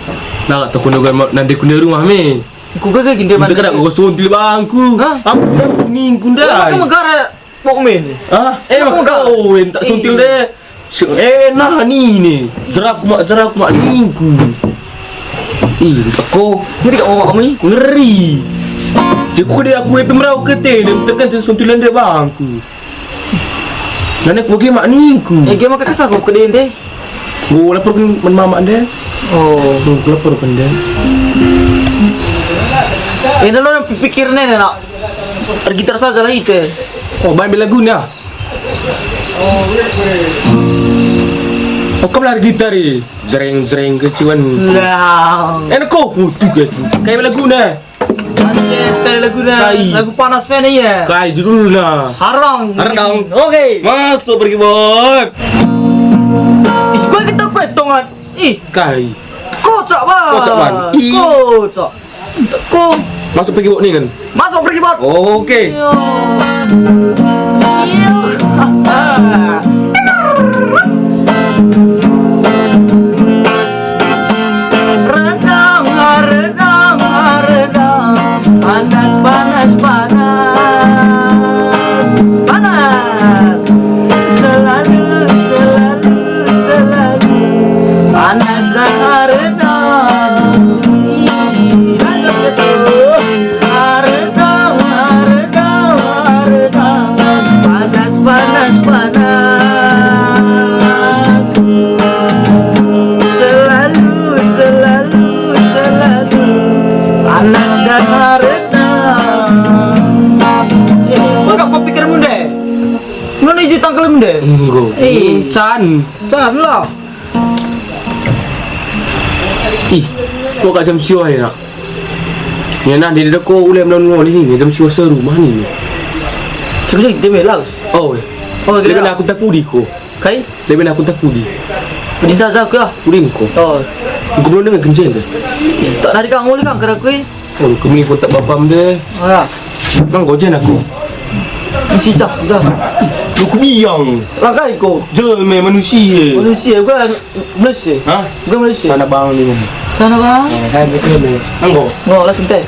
Nah, tak kena gue nanti kena rumah me. Ku gaga ginde. Itu kada kau suntil bangku. Hah? Apa kau ningku ndai? Kamu gara Pok men. Ah, eh, mak kau en tak suntil deh. Eh, nah ni ni. Jerak mak, jerak mak ningku. Ih, ko ngeri kak omak mi. Ngeri. Cek ku dia aku epi merau ke te, dan tekan suntilan deh bangku. Nane ku ge mak ningku. Eh, ge mak kesah kau ke dende. Ku laporken man mama ende. Oh. Hmm, ku laporken ende. Enda lo pikir nene nak. Ergitar saja lah ite. Oh, bahan bela guna. Oh, kamu lah gitar i. Jreng jreng keciwan. Lah. Enak kok putu ke. Kayak bela guna. Anjay, sekali lagu dah. Kai. Lagu panas sana ya. Kai judulna. Harang. Harang. Oke. Masuk pergi bot. Ih, gua kita kue tongan. Ih. Kai. Kocak banget. Kocak banget. Ih. Kocak. Ko. Masuk pergi bot nih kan. Masuk pergi bot. Oke. Iya. Iya. Rendang, rendang, rendang, panas, panas, panas, panas. Selalu, selalu, selalu, panas dan rendang. Rendang, rendang, rendang, panas, panas, panas. Selalu, selalu, selalu, panas dan rendang. Eh, kok pikirmu deh? Ngono iji tangkelmu deh? Enggo. Eh. Can. Can lah. Ih, kok gak jam siwa ya, nak? Ya, nah, dia deko ulai melawan ngoli ni, jam siwa seru mah ni. Cek, cek, dia melang. Oh, oh, dia aku tak pudi ko. Kai? Dia aku tak pudi. Pudi saja ke? Pudi ko. Oh. Aku belum dengar kencing ke? Tak dari kang ngoli kang kira kui. Oh, kami pun tak bapam deh. Ah. Mang gojen aku. Isi cah, cah. Lu kebiang. Langkai ko. Jelme manusia. Manusia, gua manusia. Hah? Gua manusia. Sana bang ni. Sana bang. Eh, hai, betul ni. Anggo. Ngo, lah santai.